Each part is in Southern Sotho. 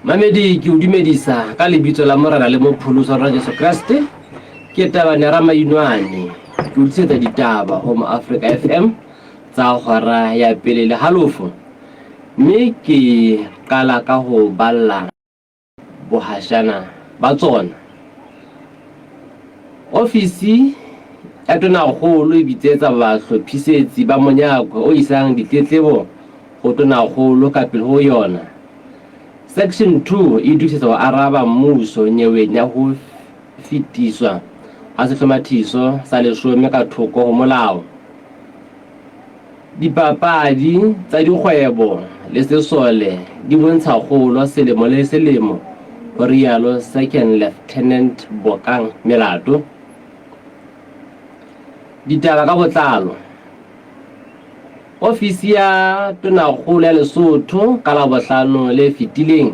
Mamedi ke o dumedisa ka lebitso la Morena le Mopholosi wa rona Jesu Kreste. Ke Tabane Ramainwane, ke o tlisetsa ditaba ho Mo Africa FM tsa hora ya pele le halofo. Mme ke qala ka ho balla bohashana ba tsona. Ofisi ya Tonakgolo e bitsetsa bahlophisetsi ba monyako o isang ditletlebo ho Tonakgolo ka pele ho yona. Section 2 e itokisetsa ho araba mmuso nyeweng ya ho fetiswa ha sehlomathiso sa leshome ka thoko ho molao. Dipapadi tsa dikgwebo le sesole di bontsha kgolo selemo le selemo, ho rialo Second Lieutenant Bokang Melato. Ditaba ka botlalo. Ofisi ya Tonakgolo ya Lesotho ka Labohlano le fetileng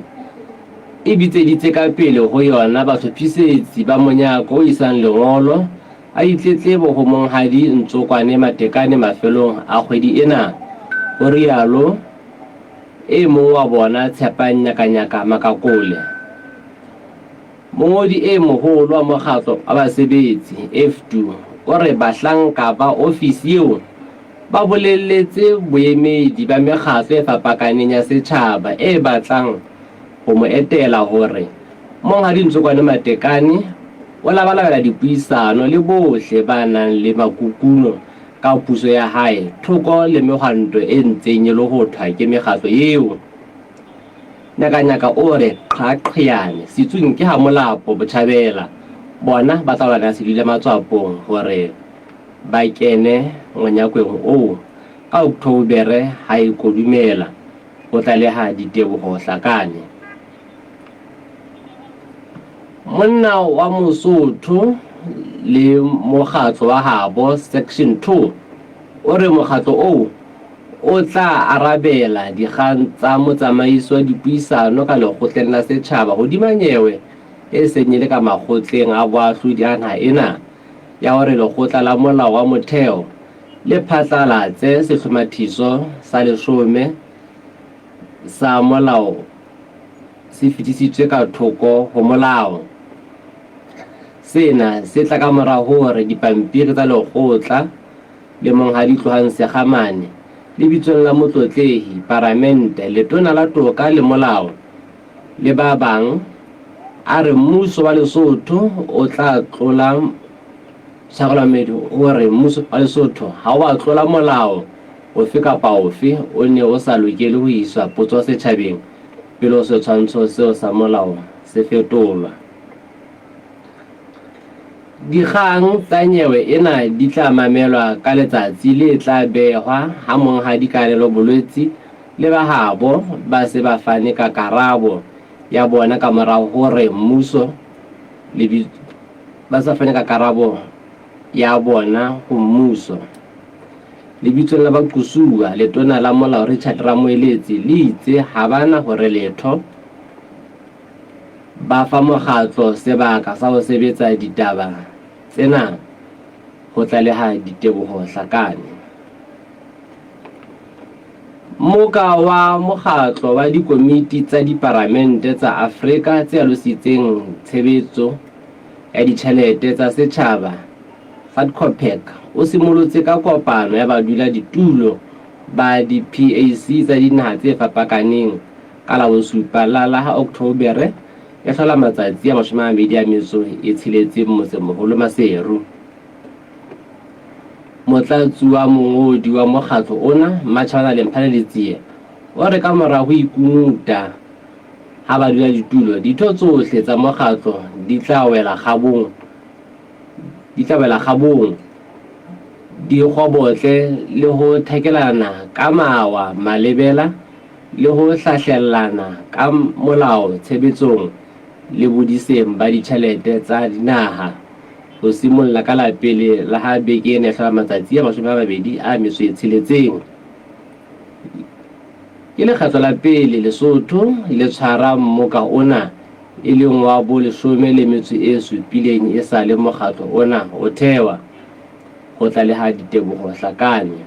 e bitseditse ka pele ho yona bahlophisetsi ba monyako o isang lengolo a ditletlebo ho Monghadi Ntsokwane Matekane mafelong a kgwedi ena, ho rialo e mong wa bona Tshepang Nyakanyaka Makakole. Mongodi e moholo wa mokgatlo wa basebetsi, EFTU, o re bahlanka ba ofisi eo ba bolelletse boemedi ba mekgatlo e fapakaneng ya setjhaba e batlang ho mo etela hore Monghadi Ntsokwane Matekane o labalabela dipuisano le bohle ba nang le makukuno ka puso ya hae thoko le mehwanto e ntseng e lohothwa ke mekgatlo eo. Nyakanyaka o re qhaqheyane setsung ke ha Molapo Botjhabela bona ba tla lwana sedula matswapong hore ba kene monyakweng oo ka Okthobere ha e kodumela, ho tlaleha Diteboho Hlakane. Monna wa Mosotho le mokgatlo wa habo Section 2 o re mokgatlo oo o tla arabela dikgang tsa motsamaisi wa dipuisano ka lekgotleng la setjhaba hodima nyewe e seng e le ka makgotleng a boahlodi a naha ena ya hore lekgotla la molao wa motheo le phatlalatse sehlomathiso sa leshome sa molao se fetisitswe ka thoko ho molao. Sena se tla ka mora hore dipampiri tsa lekgotla le Monghadi Tlohang Sekgamane lebitsong la Motlotlehi, Paramente, Letona la Toka le Molao le ba bang a re mmuso wa Lesotho o tla tlola Tshwarelwa o re mmuso wa Lesotho ha o a tlola molao ofe kapa ofe o ne o sa lokele ho iswa potso setjhabeng pele setshwantsho seo sa molao se fetolwa. Dikgang tsa nyewe ena di tla mamelwa ka letsatsi le tla behwa ha Monghadi Kanelo Bolwetsi le ba habo ba se ba fane ka karabo ya bona ka mora hore mmuso le ba sa fane ka karabo ya bona ho mmuso. Lebitsong la baqosuwa, Letona la Molao Richard Ramoeletsi le itse ha ba na hore letho. Ba fa mokgatlo sebaka sa ho sebetsa ditaba tsena, ho tlaleha Diteboho Hlakane. Moka wa Mokgatlo wa Dikomiti tsa Diparamente tsa Afrika tse alositseng tshebetso ya ditjhelete tsa setjhaba, SADCOPAC, o simolotse ka kopano ya badula-ditulo ba di-PAC tsa dinaha tse fapakaneng Ka la bosupa la la ha Octobere e hlola matsatsi a 26 motsemoholo Maseru. Motlatsi wa mongodi wa mokgatlo ona, Mmatjhabana Lemphane Letsie, o re ka mora ho ikunuta ha badula-ditulo, ditho tsohle tsa mokgatlo di tla wela kgabong di tla wela kgabong, di kgobotle le ho thakelana ka mawa malebela le ho hlahlellana ka molao tshebetsong le bodiseng ba ditjhelete tsa dinaha ho simolla ka la pele la ha beke ena e hlola matsatsi a 26. Ke lekgetlo la pele Lesotho le tshwara mmoka ona e leng wa bo leshome le metso e supileng esale mokgatlo ona o thewa, ho tlaleha Diteboho Hlakane.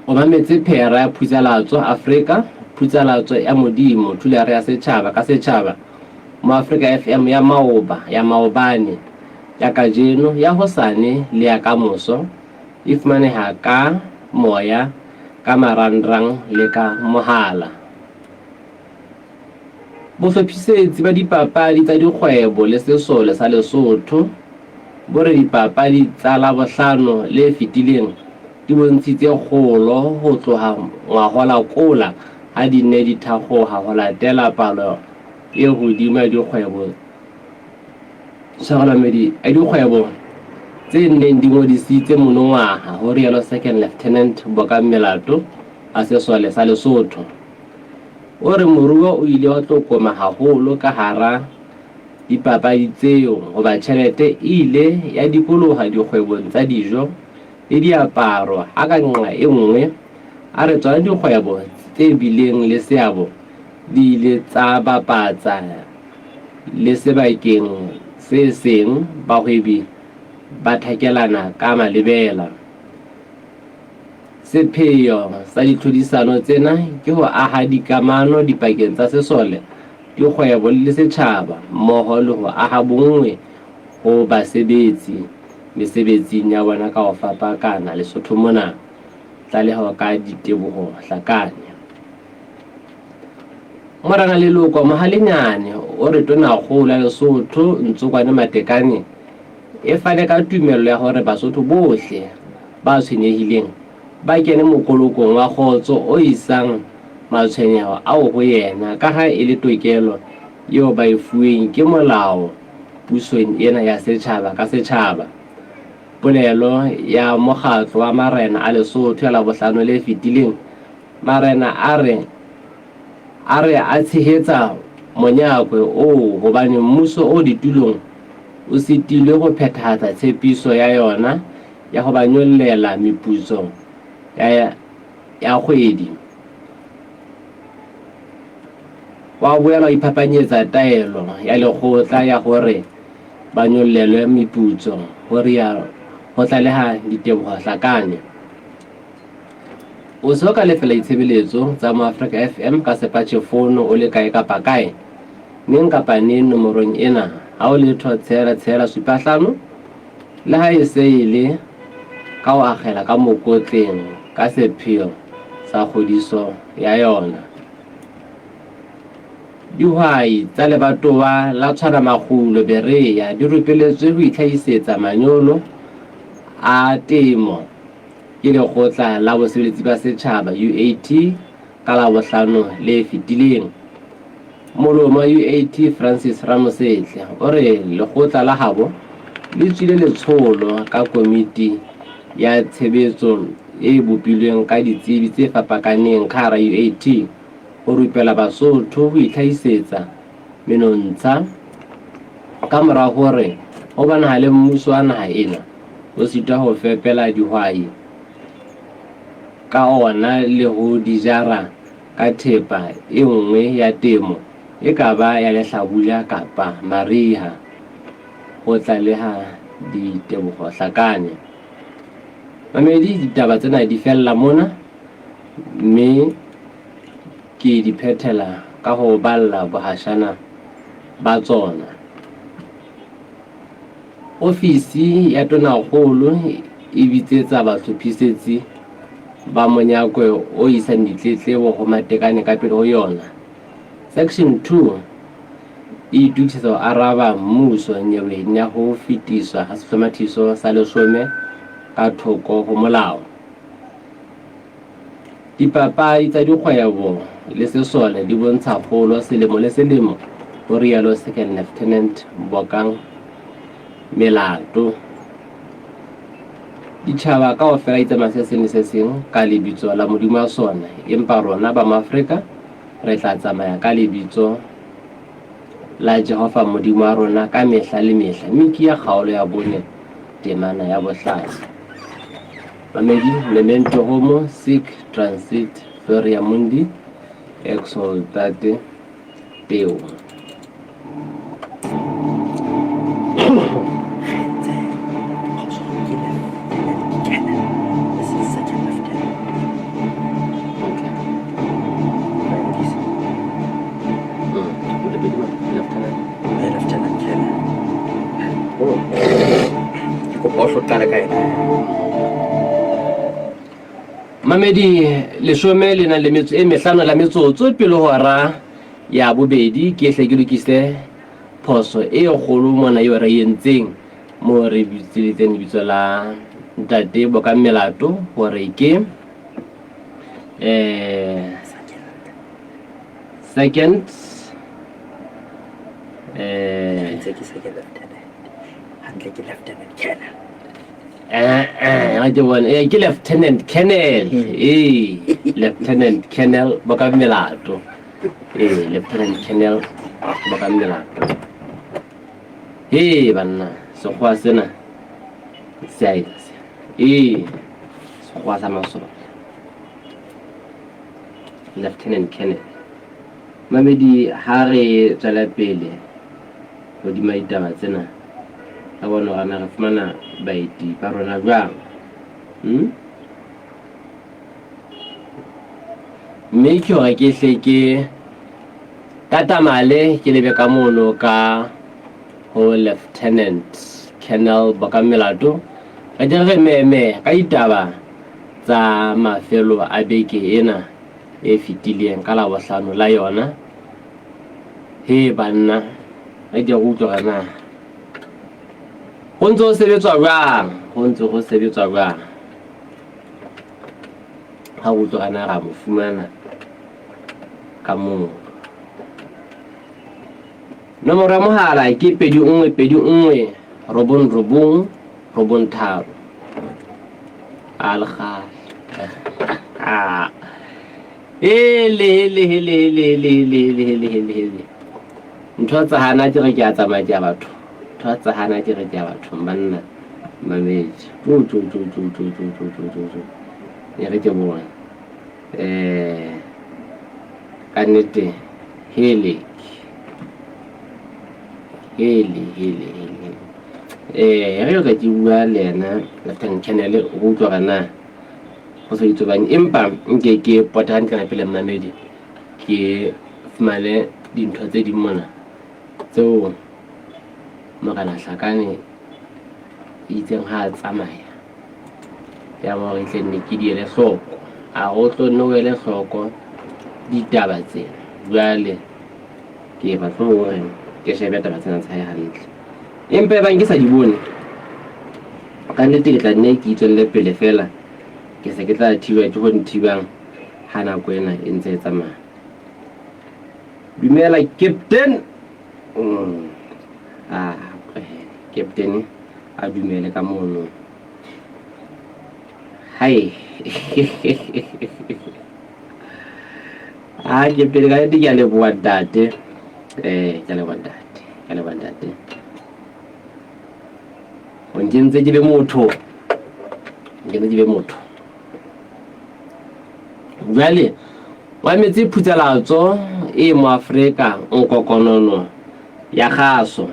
O mametse phera ya Phutsalatso Afrika Phutsalatso ya Modimo, Thulare ya Setjhaba ka Setjhaba, Moafrika FM ya maoba, ya maobane, ya kajeno, ya hosane le ya kamoso e fumaneha ka moya, ka marangrang le ka mohala. Bohlophisetsi ba dipapadi tsa dikgwebo le sesole sa Lesotho bo re dipapadi tsa Labohlano le fetileng di bontshitse kgolo ho tloha ngwahola-kola ha di ne di thakgoha ho latela palo e hodimo ya dikgwebo ya dikgwebo tse neng di ngodisitse monongwaha, ho rialo Second Lieutenant Bokang Melato wa Sesole sa Lesotho. O re moruo o ile wa tlokoma haholo ka hara dipapadi tseo hoba tjhelete e ile ya dikoloha dikgwebong tsa dijo le diaparo ha ka nqa e nngwe a re tsona dikgwebo tse bileng le seabo di ile tsa bapatsa le sebakeng se seng bahwebi ba thakelana ka malebela. Sepheo sa ditlhodisano tsena ke ho aha dikamano dipakeng tsa sesole, dikgwebo le setjhaba mmoho le ho aha bonngwe ho basebetsi mesebetsing ya bona ka ho fapakana Lesotho mona. Tlaleho ka Diteboho Hlakane. Morena Leloko Mohalenyane o re Tonakgolo ya Lesotho Ntsokwane Matekane e fane ka tumello ya hore Basotho bohle ba tshwenyehileng ba kene mokolokong wa kgotso o isang matshwenyeho ao ho yena ka ha e le tokelo eo ba e fuweng ke molao pusong ena ya setjhaba ka setjhaba. Polelo ya mokgatlo wa marena a Lesotho ya Labohlano le fetileng, marena a re a re a tshehetsa monyakwe oo hobane mmuso o ditulong o sitilwe ho phethahatsa tshepiso ya yona ya ho ba nyollela meputso ya ya kgwedi. Wa boela wa iphapanyetsa taelo ya lekgotla ya hore ba nyollelwe meputso, ho rialo ho tlaleha Diteboho Hlakane. O se o ka lefela ditshebeletso tsa Moafrika FM ka sepatjhe fono o le kae kapa kae, neng kapa neng nomorong ena, ha o letho tshela tshela supa hlano, le ha e se e le ka ho akgela ka mokotleng ka sepheo sa kgodiso ya yona. Dihwai tsa lebatowa la Tshwanamakgulo Berea di rupeletswe ho itlhahisetsa manyolo a temo ke Lekgotla la Bosebeletsi ba Setjhaba, UAT, ka Labohlano le fetileng. Molomo wa UAT Francis Ramosetle o re lekgotla la habo le tswile letsholo ka komiti ya tshebetso e bopilweng ka ditsebi tse fapakaneng ka hara UAT ho rupela Basotho ho itlhahisetsa menontsha ka mora hore ho bonahale mmuso wa naha ena o sitwa ho fepela dihwai ka ona le ho di jara ka thepa e nngwe ya temo, e ka ba ya lehlabula kapa mariha, ho tlaleha Diteboho Hlakane. Mamedi, ditaba tsena di fella mona mme ke di phethela ka ho balla bohashana ba tsona. Ofisi ya Tonakgolo e bitsetsa bahlophisetsi ba monyakwe o isang ditletlebo ho Matekane ka pele ho yona. Section 2 e itokisetsa ho araba mmuso nyeweng ya ho fetiswa ha sehlomathiso sa leshome ka thoko ho molao. Dipapadi tsa dikgwebo le sesole di bontsha kgolo selemo le selemo, ho rialo Second Lieutenant Bokang Melato. Ditjhaba kaofela di tsamaya se seng le se seng ka lebitso la Modimo wa sona, empa rona ba Maafrika re tla tsamaya ka lebitso la Jehova Modimo wa rona ka mehla le mehla. Mikia kgaolo ya bone temana ya bohlano. Mamedi, Memento homo sic transit gloria mundi exultate Deo. Lieutenant. Lieutenant Colonel. Ke kopa o hlo qale ka ena. Mamedi leshome le nang le metso e mehlano la metsotso pele hora ya bobedi ke hle ke lokise phoso e kgolo mona eo re entseng mo re bitseletseng lebitso la ntate Bokang Melato hore ke second Ntse ke second lieutenant. Hantle ke lieutenant colonel. Ga ke bone ke lieutenant colonel, ee, lieutenant colonel Bokang Melato, ee, lieutenant colonel Bokang Melato. He banna, sekgowa sena se a etsa se, ee, sekgowa sa masole, lieutenant colonel. Mamedi, ha re tswela pele hodima ditaba tsena, re bone hore na re fumana baeti ba rona jwang. Mme ke hore ke hle ke tatamale ke lebe ka mono ka ho Lieutenant Colonel Bokang Melato, re tle re meme ka ditaba tsa mafelo a beke ena e fetileng ka Labohlano la yona. He banna, re ke re utlwe hore na ho ntse ho sebetswa jwang, ho ntse ho sebetswa jwang. Ha re utlwe hore na ra mo fumana ka moo. Nomoro ya mohala ke 2 1 2 1 9 9 9 3. A le kgale. Hele, hele, hele, hele, hele, hele, hele, hele, hele, hele. Ntho tsa hana ke re ke a tsamaya ke ya batho. Ntho tsa hana ke re ke ya batho banna. Mamedi. Tu tu tu tu tu tu tu tu tu tu. E re ke bone. Ka nnete hele. Hele, hele, hele. Re re ke bua le yena Lieutenant Colonel, o utlwa hore na ho sa itsobang, empa nke ke pota hantle pele mmamedi ke fumane dintho tse ding mona tseo Morena Hlakane itseng ha a tsamaya ya ba hore tle nne ke di ele hloko, a o tlo nne o ele hloko ditaba tsena. Jwale ke batla hore ke shebe taba tsena tsa hae hantle, empa e bang ke sa di bone ka nnete ke tla nne ke itswelle pele fela, ke se ke tla thiba ke go nthibang ha nako ena e ntse e tsamaya. Dumela captain. Captain a dumele ka mono. Hai. Ah, captain, ka nnete ke a leboha ntate. Ke a leboha ntate, ke a leboha ntate. O nkentse ke be motho, o nkentse ke be motho. Jwale wa metse phutsalatso e mo Afrika nkokonono ya kgaso.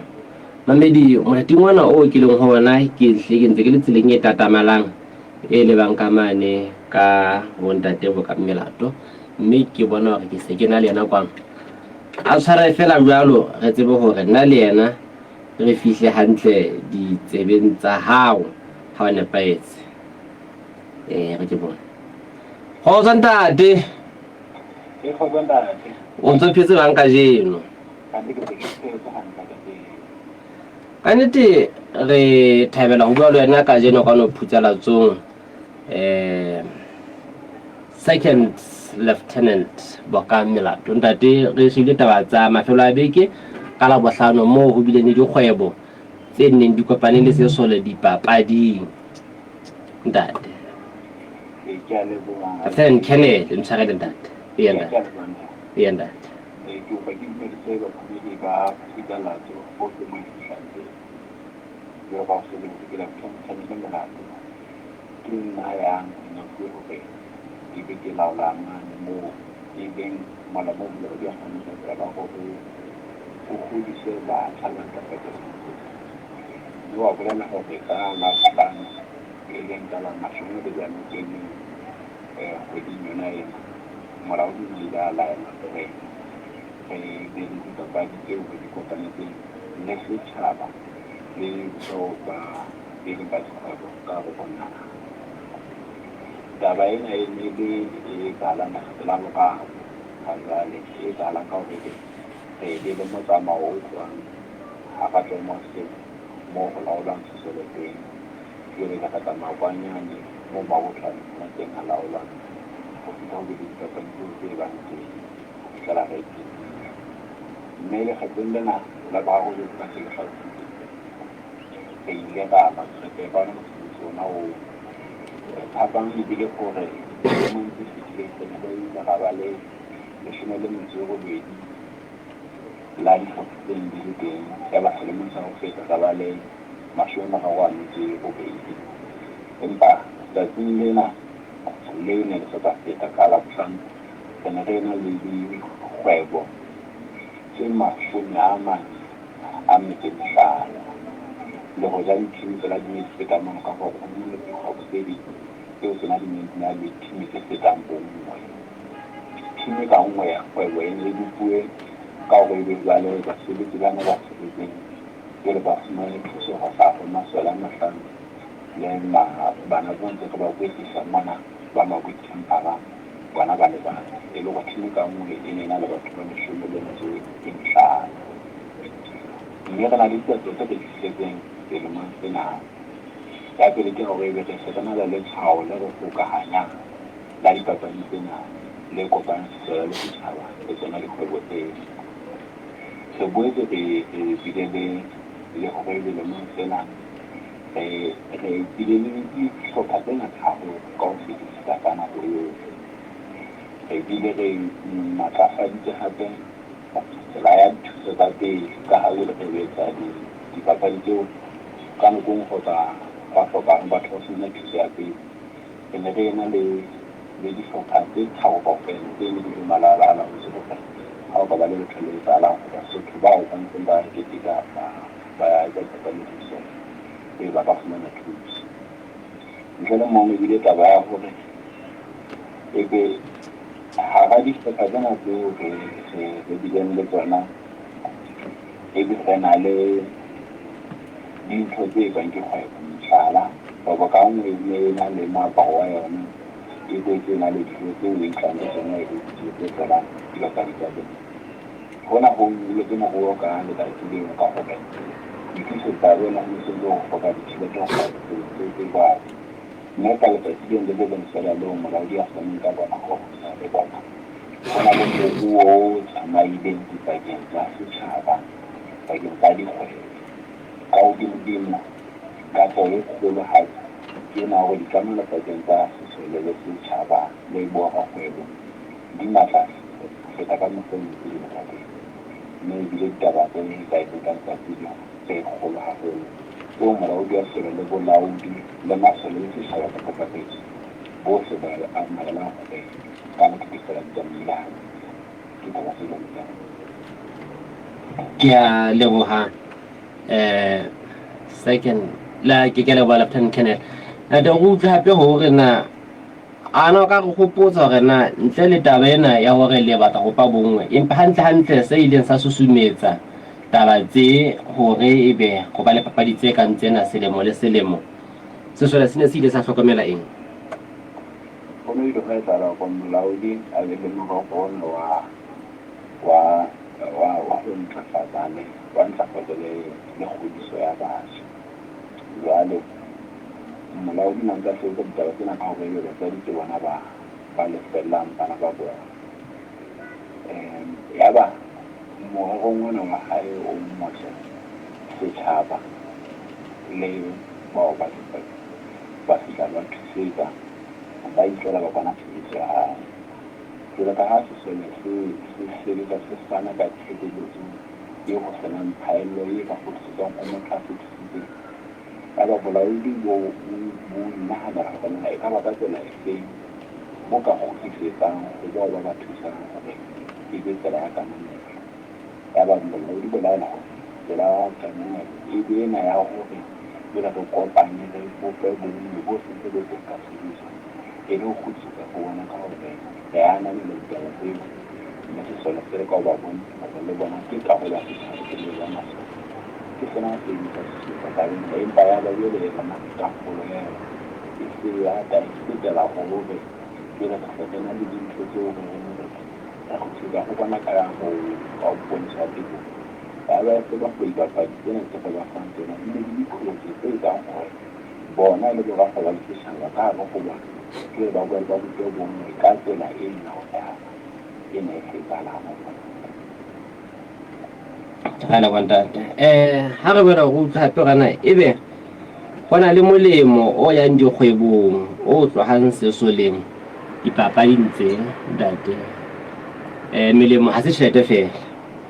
Mamedi, mothating ona o ke leng ho ona ke hle ke ntse ke le tseleng e tatamalang e lebang ka mane ka bontate bo ka Melato, mme ke bona hore ke se ke na le yena kwano. A tshware fela jwalo re tsebe hore nna le yena re fihle hantle ditsebeng tsa hao ha o nepahetse. Re ke bone. Kgotso ntate. E kgotso ntate. O ntso phetse bang kajeno? Kante ke se ke phetse hantle kajeno. Ka nnete re thabela ho bua le wena kajeno ka no phutsalatsong. Second Lieutenant Bokang Melato. Ntate, re shebile taba tsa mafelo a beke ka Labohlano moo ho bileng le dikgwebo tse neng di kopane le sesole dipapading. Ntate. Ke a leboha. Lieutenant Colonel, ntshwarele ntate. Eya ntate. Eya ntate. Ke kopa ke dumedise bamamedi ba Phutsalatso bohle mo e fihlang teng. Jwalo ka ho sebedisa ke Lieutenant Colonel Melato. Ke nna yang nyakuwe hore ke be ke laola mane moo e leng mola moo molaodi a faneng ka tsela hore o hodise batjha le ntlafatse setso. Mme wa bolela hore ka Labohlano e leng ka la 24 kgweding yona ena, molaodi o ile a laela hore re be le dipapadi tseo re di kopanetseng le setjhaba le bao ba e leng ba dikgwebo ka hare ho naha. Taba ena e ne le e etsahalang lekgetlo la boraro ha jwale, e etsahalang ka hore re be le motsamao o tlohang ha Ratlomose moo ho laolwang sesole teng, jwale ka tsamaya kwanyane moo mabotho a leng teng a laolwang ho fihla ho be le dipapadi tseo tse bang teng ho fihlela re qetile. Mme lekgetlong lena la boraro jwalo ka se ke hlalositse, re ile ra tswela pele ka ona mosebetsi ona oo. Phapang e bile hore dilemong tse fetileng re ne re ile ra ba le 18 la dihlopha tse neng di le teng. Yaba selemong sa ho feta ra ba le 38. Empa tsatsing lena le ne le sa tswa feta ka Labohlano, re ne re ena le dikgwebo tse 45. Le hoja dithimi tsona di ne di feta mono ka hore ho ne le dikgwebo tse ding tseo tsona di neng di na le thimi tse fetang bonngwe. Thimi ka nngwe ya kgwebo e ne e bopuwe ka hore ebe jwale basebetsi bana ba sebetseng jwale ba fumane thuso ho hlaha ho masole a mahlano le bana bo ntse re ba kwetlisa mona ba ma-good tempera bona ba le bane. E le hore thimi ka nngwe e ne e na le batho ba 15. Mme re na le diketso tse re di fihletseng selemong sena. Ya pele ke hore ebe re se re na le letshwao le re hokahanyang la dipapadi tsena le kopang sesole le setjhaba le tsona dikgwebo tsena. Re boetse re bile le le hore ebe lemong sena re re bile le dihlopha tse ngata haholo ka ho fetisisa ka nako yohle. Re bile re matlafaditse hape tsela ya dithuso tsa pele ka ha jwale re etsa dipapadi tseo ka nako e nngwe ho ka ba hlokang batho ba fumane thuso ya pele. Re ne re ena le le dihlopha tse tharo kaofela tse neng di le malala-a-laotswe hore ha ho ka ba le letho le etsahalang ho Basotho bao ba ntseng ba keteka ba etsa dipapadi le sesole ebe ba ka fumana thuso. Ntle le mono ebile taba ya hore ebe hara dihlopha tsena tseo re re bileng le tsona, ebe re na le dintho tse etswang ke kgwebo. Mohlala, kgwebo ka nngwe e ne e na le moaparo wa yona, e boetse e na le dijo tseo e tlang le tsona e le dijo tse tlelang dibapadi tsa teng. Hona ho nyolotse moruo ka letsatsi leo ka hore boitokisetso bona ho se ho hloka ditjhelete ho tseo tse jwalo. Mme ka letsatsi leng le le leng feela leo molaodi a faneng ka lona hore ho na le bona, ho na le moruo o tsamaileng dipakeng tsa setjhaba, pakeng tsa dikgwebo. Ka hodimodimo, katleho e kgolohadi ke ena hore dikamano pakeng tsa sesole le setjhaba le borakgwebo di matla ho feta ka mokgwa o neng di le ka teng. Mme ebile ditaba tse etsahetseng ka letsatsi leo tse kgolo haholo tseo molaodi wa sesole le bolaodi le masole le setjhaba ka kakaretso bohle ba amohelang hore ka nnete di fela di tsamaile hantle. Ke taba tse jwalo jwalo. Ke a leboha second la ke ke leboha Lieutenant Colonel. Ntate re utlwe hape hore na a na o ka re hopotsa hore na ntle le taba ena ya hore le batla ho pa bonngwe, empa hantle hantle se ileng sa susumetsa taba tse hore ebe ho ba le papadi tse kang tsena selemo le selemo, sesole se ne se ile sa hlokomela eng? Ho ne ile hwa etsahala hore molaodi a be le morero ona wa wa wa wa ho ntlafatsa le wa ntlafatso le le kgodiso ya batjha. Jwale molaodi o ne a ntse a sebetsa ditaba tsena ka hore ebe batswadi ke bona ba ba lefellang bana ba bona. Yaba morerong ona wa hae o motle, setjhaba le bao ba ba fihla ba thusetsa, ba itlela ba bona tshebetso ya hae. Jwalo ka ha sesole se se sebetsa se fana ka tshebeletso eo ho se nang phaello e ka kgutlisetswang ho motho a se thusitseng, yaba bolaodi bo bo inahanela hore na e ka ba ka tsela efeng bo ka kgutlisetsang ho bao ba ba thusang hore e be tsela ya kananelo. Yaba bolaodi bo laela hore tsela ya kananelo e be ena ya hore jwale re kopane re bope bonngwe bo sentse bo teng ka tshebetso e le ho kgutlisetsa ho bona ka hore re ananela ditaba tseo. Mme sesole se leka ho ba bontsha hore le bona ke karolo ya setjhaba e leng ya masole. Ke sona se ileng sa susumetsa taba ena, empa ya ba jwale yona karolo ya yona e se ya ta e fetela hore jwale re se re na le dintho tseo re reng re re kgutlisetsa ho bona ka ho ka ho pontsha teboho. Ya ba e se ba dipapadi tsena tse re ba fang tsona di ne di le qholotso tse etsang hore bona e le borakgwebo le setjhaba ka hare ho bona jwale ba boele ba rutwe bonngwe ka tsela e nyaothang ena e se etsahalang ho bona. Ra leboha ntate. Ha re boela re utlwa hape hore na ebe ho na le molemo o yang dikgwebong o tlohang sesoleng dipapading tse ntate. Melemo ha se tjhelete feela,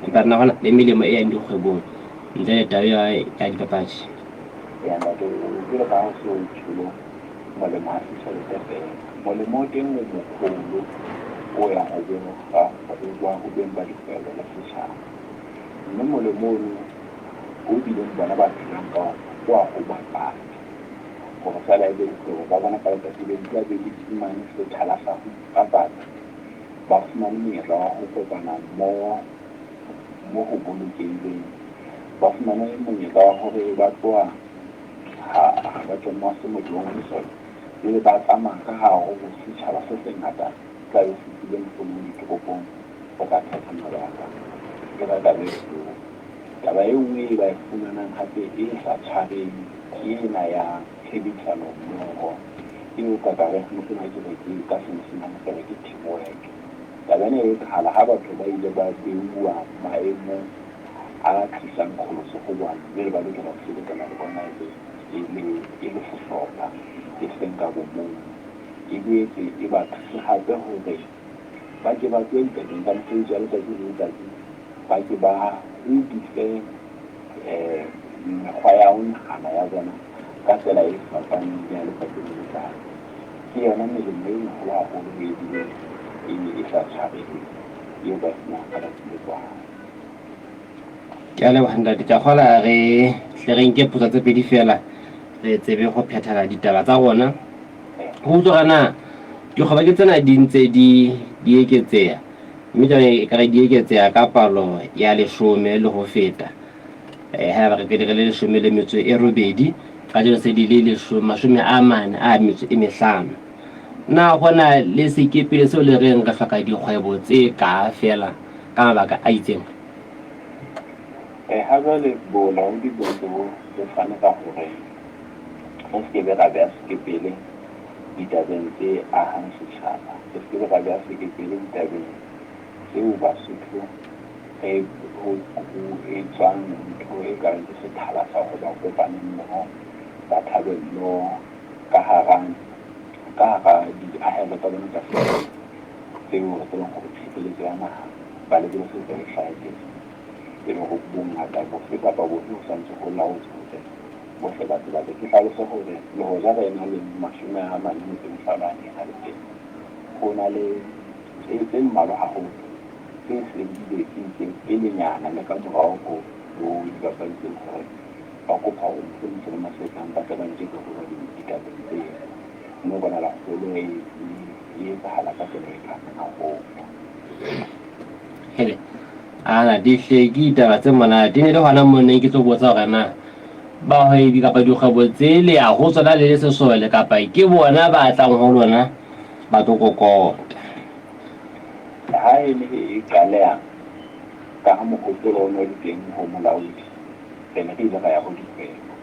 empa rena hona le melemo e yang dikgwebong ntle le taba ya dipapadi. Ya ntate, jwalo ka ha o se o tjholo, molemo ha se tjhelete feela. Molemo o teng o moholo o yang ho beng ho beng ba dikgwebo le setjhaba. Mme molemo ono o bileng bona ba phelang ka ona ke wa ho bapatsa. Hore feela ebe dikgwebo tsa bona ka letsatsi le di tla be di fumane sethala sa ho ipapatsa, ba fumane monyetla wa ho kopana mmoho mo ho bolokehileng, ba fumane monyetla wa hore ba tloha ha ba tswa motheong wa sesole pele ba tsamaya ka hare ho setjhaba se sengata se tla be se tswile mohlomong ditoropong ho tla phetha mabaka. E ba taba e bohloko. Taba e nngwe e ba e fumanang hape e sa tshwareng ke ena ya tshebedisano mmoho eo ka ka reng mohlomong ha ke re ke ka Senyesemane ke re ke teamwork. Taba ena e etsahala ha batho ba ile ba beuwa maemong a tlisang qholotso ho bona, jwale ba lokela ho sebetsana le bona e le sehlopha, e seng ka bomong. E boetse e ba thuse hape hore ba ke ba tlohe dipakeng tsa mosebetsi wa letsatsi le letsatsi, ba ke ba hodise mekgwa ya ho nahana ya bona ka tsela e fapaneng le ya letsatsi le letsatsi. Ke yona melemo e meholo haholo e bileng e sa tshwareheng eo ba e fumanang ka letsatsi le tswang. Ke a leboha ntate, ke a kgola re hle re nke potso tse pedi feela re tsebe go phethela ditaba tsa rona. Go utlwa na dikgwebo ke tsena di ntse di di eketseha, mme jwale e kare di eketseha ka palo ya leshome le ho feta. Haeba re pele re le 18, kajeno se di le 45. Na go na le sekepele seo le reng re hloka dikgwebo tse kaa feela ka mabaka a itseng? Ha jwale bolaodi bo ntse bo fane ka hore re se ke be ra beha sekepele ditabeng tse ahang setjhaba, re se ke be ra beha sekepele ditabeng tseo Basotho re ho etswang ntho e ka reng ke sethala sa hore ba kopane mmoho, ba thabe mmoho ka hara ka hara diahelo tsa bona tsa setso tseo re tsebang hore tshireletso ya naha ba lebeletse hore e hlahe teng. E le hore bongata bofe kapa bofe ho santse ho laotswe hore bohle ba tseba. Ke hlalose hore le hoja re ena le 45 a neng a le teng, ho na le tse mmalwa haholo tse seng di betsitse pelenyana le ka morao ho dipapadi tseo hore ba kopa hore mohlomong selemo se tlang ba tle ba nke karolo ditabeng tseo. Mme ho bonahala kgolo e etsahala ka tsela e phahameng haholo. Hele, ana di hle ke ditaba tse monate. E ne le hona moo ne ke tlo botsa hore na bahwebi kapa dikgwebo tse le ya ho tsona le le sesole kapa ke bona ba tlang ho lona ba tlo kokota. Ha e ne e qaleha, ka ha mohopolo o ne o le teng ho molaodi, re ne re ile ra ya ho dikgwebo.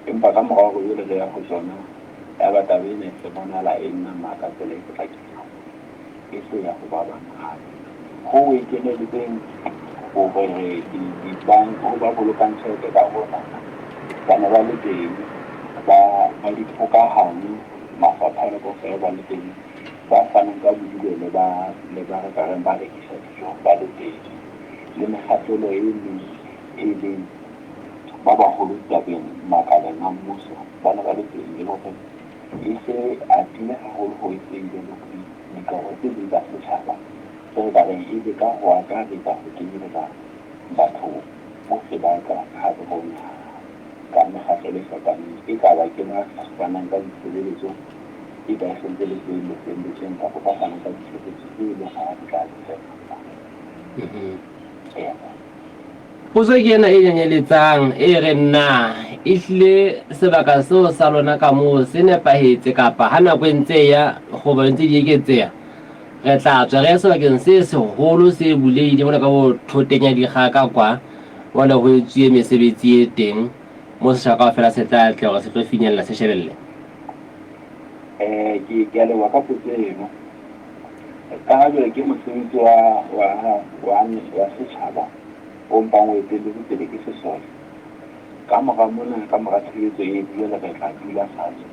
Empa ka mora hore jwale re ya ho tsona, yaba taba ena e se bonahala e nama ka tsela e potlakileng haholo, e se ya ho ba bang hape. Hoo e keneletseng hore ho ba bolokang tjhelete ka ho naha ba ne ba le teng, ba dikgokahanyo, mafapha a kaofela ba le teng, ba fanang ka bodulo le ba le ba re ka reng ba rekisa dijo ba le teng, le mekgahlelo e meng e leng ba baholo tabeng makaleng a mmuso ba ne ba le teng, e le hore e se atile haholo ho e se ile le dikarolo tse ding tsa setjhaba tse re ka reng e leka ho akaretsa ho kenyeletsa batho bohle ba ka hare ho naha ka mekgahlelo e fapaneng, e ka ba ke ba fanang ka ditshebeletso, e ka e sentse le tse lefelletsweng kapa ba fanang ka ditshebeletso tse leng hore di tla lefellwa. Potso ke ena e nyanyeletsang e reng na ehlile sebaka seo sa lona ka moo se nepahetse kapa ha nako e ntse e ya kgobo e ntse di eketseha re tla tswa re ye sebakeng se seholo se bulehile mona ka bo thoteng ya dikgaka kwa jwale ho etsuwe mesebetsi e teng mo setjhaba kaofela se tla tle hore se tlo finyella se shebelle. Ke ke a leboha ka potso eno. Ka ha jwale ke mosebetsi wa wa wa wa setjhaba o mpang o etelletse pele ke sesole. Ka mora mona, ka mora tshebetso e jwale re tla dula fatshe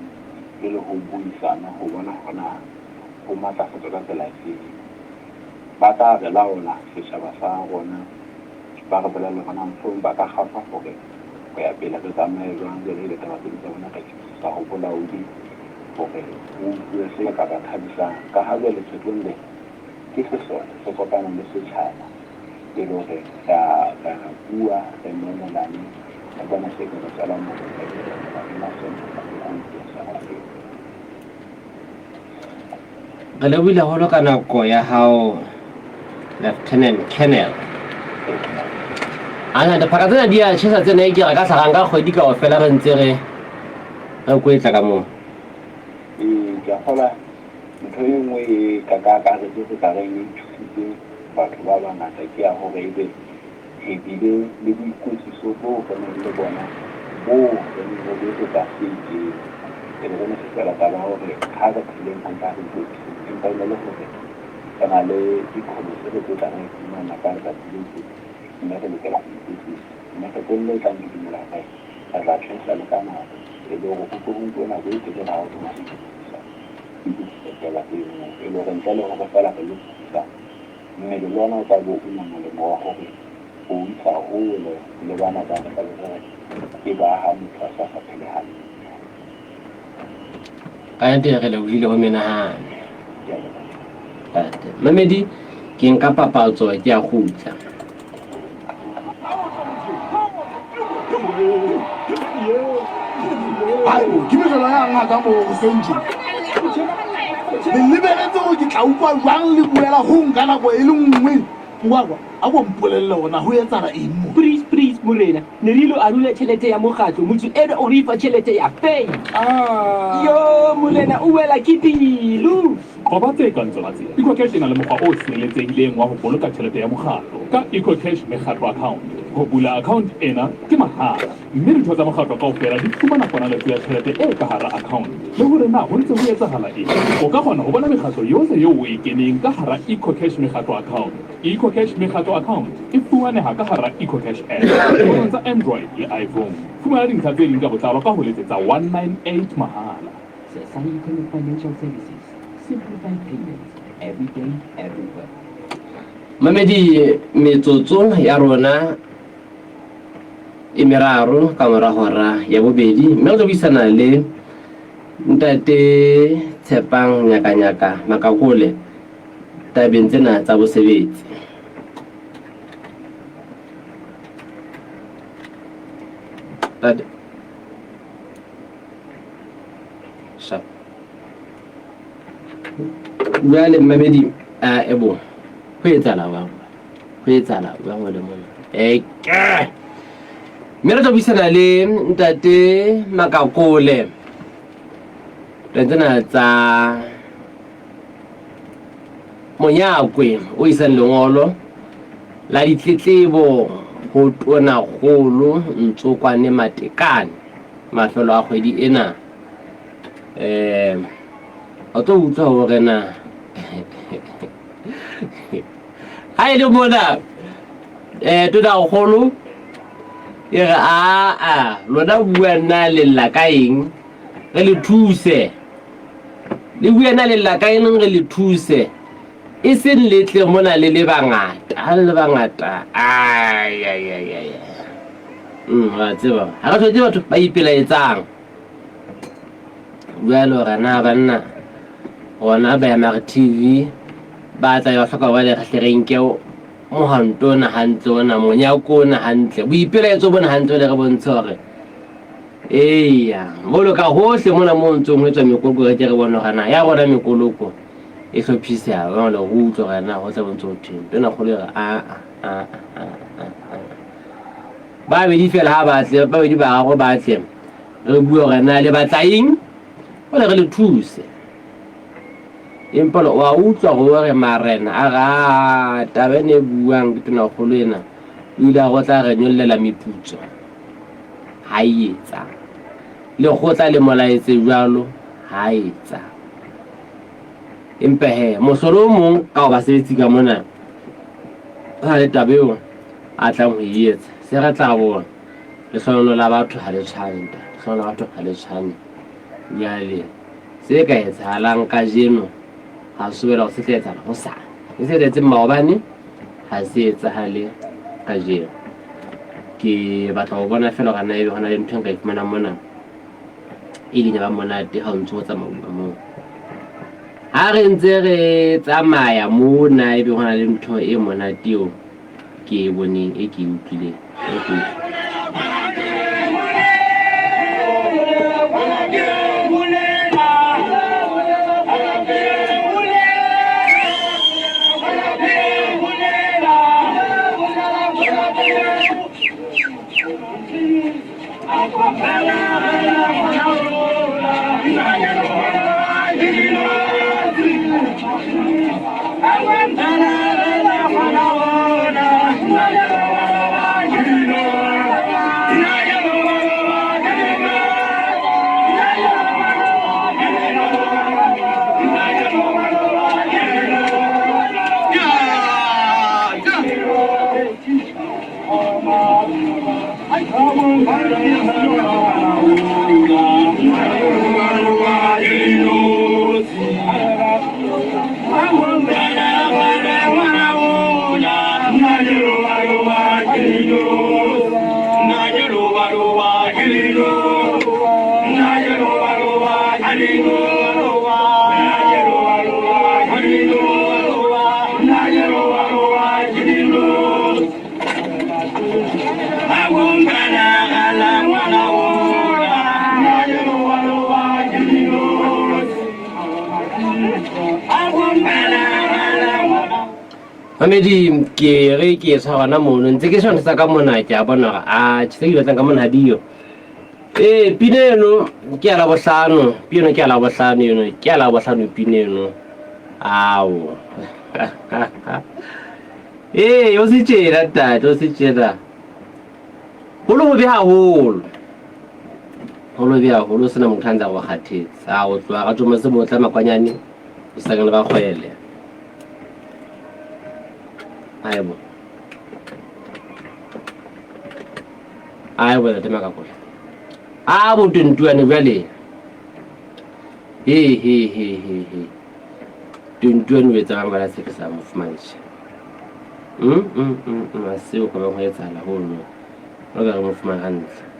jwale ho buisana ho bona hore na ho matlafatswa ka tsela efeng. Ba tla re laola setjhaba sa rona, ba re bolelle hore na mohlomong ba ka kgafa hore ho ya pele re tsamaye jwang. Jwale ebe taba tse ding tsa bona re di isa ho bolaodi hore ho utluwe se ka ba thabisang. Ka ha jwale kgetlong lena ke sesole se kopana le setjhaba e le hore re a re a bua, re mamelane, re bone se ka re tswelang molemo e le hore re le masole re ho utlwa sa eo. Re lebohile haholo ka nako ya hao Lieutenant Colonel. Ana diphaka tsena di a tjhesa tsena e ke re ka hlagang ka kgwedi kaofela re ntse re re kwetla ka moo. Ee, ke a kgolwa ntho e nngwe e ka ka akaretso re ka reng e thusitse batho ba bangata ke ya hore ebe re bile le boikwetliso boo re neng le bona boo re neng re bo etsetsa se itseng. E be re ne se feela taba ya hore ha re pheleng hantle ha re ikwetliseng, empa e ne le hore re na le dikhono tse re tlo tlang re fumana ka letsatsi le itseng mme re lokela ho ikwetlisa. Mme kgetlong le tlang ke dumela hore re tla tjhaisa le ka nako e le hore ho tlo ho nkuwe nako e telele ha ho thwe ho ikwetlisa, ho ikwetlisa taba eno. E le hore ntle le hore feela re lo ikwetlisa Mmele le ona o tla be o una molemo wa hore o o isa hole le bana ba re tla be re re ke ba ha motho a sa sa phele hantle. Ka nnete re lebohile ho menahane. Ke a leboha. Ntate. Mamedi, ke nka papatso ke a kgutla. Haebo, ke mejolo ya ngaka moo hoseng tje. Le lebeletse hore ke tla utlwa jwang le buela ho nka nako e le nngwe? Ngwakwa, a ko mpolelle hore na ho etsahala eng mo. Please, please, morena, ne re ilo arula tjhelete ya mokgatlo, motho enwa o re fa tjhelete ya fake. Yo, morena, o wela ke pelo. Qoba tse kang tsona tsena. EcoCash e na le mokgwa o sireletsehileng wa ho boloka tjhelete ya mokgatlo ka EcoCash Mekgatlo Account. Ho bula account ena ke mahala mme ditho tsa mokgatlo kaofela di fumana ponaletso ya tjhelete e ka hara account le hore na ho ntse ho etsahala eng. O ka kgona ho bona mekgatlo yohle eo o e keneng ka hara EcoCash Mekgatlo Account. EcoCash Mekgatlo Account e fumaneha ka hara EcoCash app difonong tsa Android le iPhone. Fumana dintlha tse ding ka botlalo ka ho letsetsa 198 mahala. Safaricom Financial Services, simplify payments every day, everywhere. Mamedi, metsotso ya rona e meraro ka mora hora ya bobedi mme re tlo buisana le ntate Tshepang Nyakanyaka Makakole tabeng tsena tsa bosebetsi. Tate Sharp. Jwale mmamedi a ebo ho etsahala jwang? Ho etsahala jwang ho le mona? Eke. Mme re tlo buisana le ntate Makakole. Tabeng tsena tsa Monyakwe o isang lengolo la ditletlebo ho Tonakgolo Ntsokwane Matekane. Mafelo a kgwedi ena um o tlo utlwa hore na ha e le mona um tonakgolo e re aa lona bua nna lella ka eng re le thuse le bua nna lella ka eng re le thuse E seng le tle mona le le bangata, ha le le bangata, ai, ai, ai, ai. Wa tseba, ha re hloke batho ba ipelaetsang. Jwale hore na banna, rona ba MR TV, ba tla ba hloka hore re hle re nke mohwanto ona hantle ona, monyako ona hantle, boipelaetso bona hantle le re bontshe hore eya, boloka hohle mona mo ntsong ho etswa mekoloko re ke re bone hore na ya rona mekoloko. e hlophiseha ba le go utlwa gore na go tla bontse go thweng. Tonakgolo e re aa aa aa aa. Ba bedi fela ha ba tle, ba bedi ba gagwe ba tle re bue gore na le batla eng gore re le thuse. Empa le wa utlwa gore marena a re a taba ene e buang ke tonakgolo ena o ile a go tla re nyollela meputso ha e etsa. Lekgotla le mo laetse jwalo ha etsa. Empa he mohlolo o mong ka ho basebetsi ka mona ho na le taba eo a tlang ho e etsa. Se re tla bona. Lehlohonolo la batho ha le tshwane ntate. Lehlohonolo la batho ha le tshwane. Jwale se ka etsahalang kajeno ha se bolele hore se tla etsahala hosane. Le se etsahetseng maobane ha se etsahale kajeno. Ke batla ho bona feela hore na ebe hona le ntho e nka e fumanang mona e ileng ya ba monate ha o ntse o tsamauwa moo. Ha re ntse re tsamaya mona ebe hona le ntho e monate eo ke e boneng e ke e utlwileng e ke Mamedi ke re ke e tshwara gona mono ntse ke sheba ntho tsa ka mona ke a bona gore a tse ke di batlang ka mona ha diyo. Ee pina eno ke ya Labohlano, pina eno ke ya Labohlano eno ke ya Labohlano pina eno ao. Ee o se tjena ntate o se tjena. Ho le hobe haholo. Ho le hobe haholo sena motho a ntse a go kgathetse. A o tloha ka tsomo se motla makwanyane o sakana ba kgwele. Aebo. Aebo ntate Makakola. A bo tontuane jwale. He he he he he. Tontuane o etsa bang bala se ke sa mo fumantšha. Mm mm mm mm a se o ka bang ho etsahala hono. Ba ka re mo fumana hantle.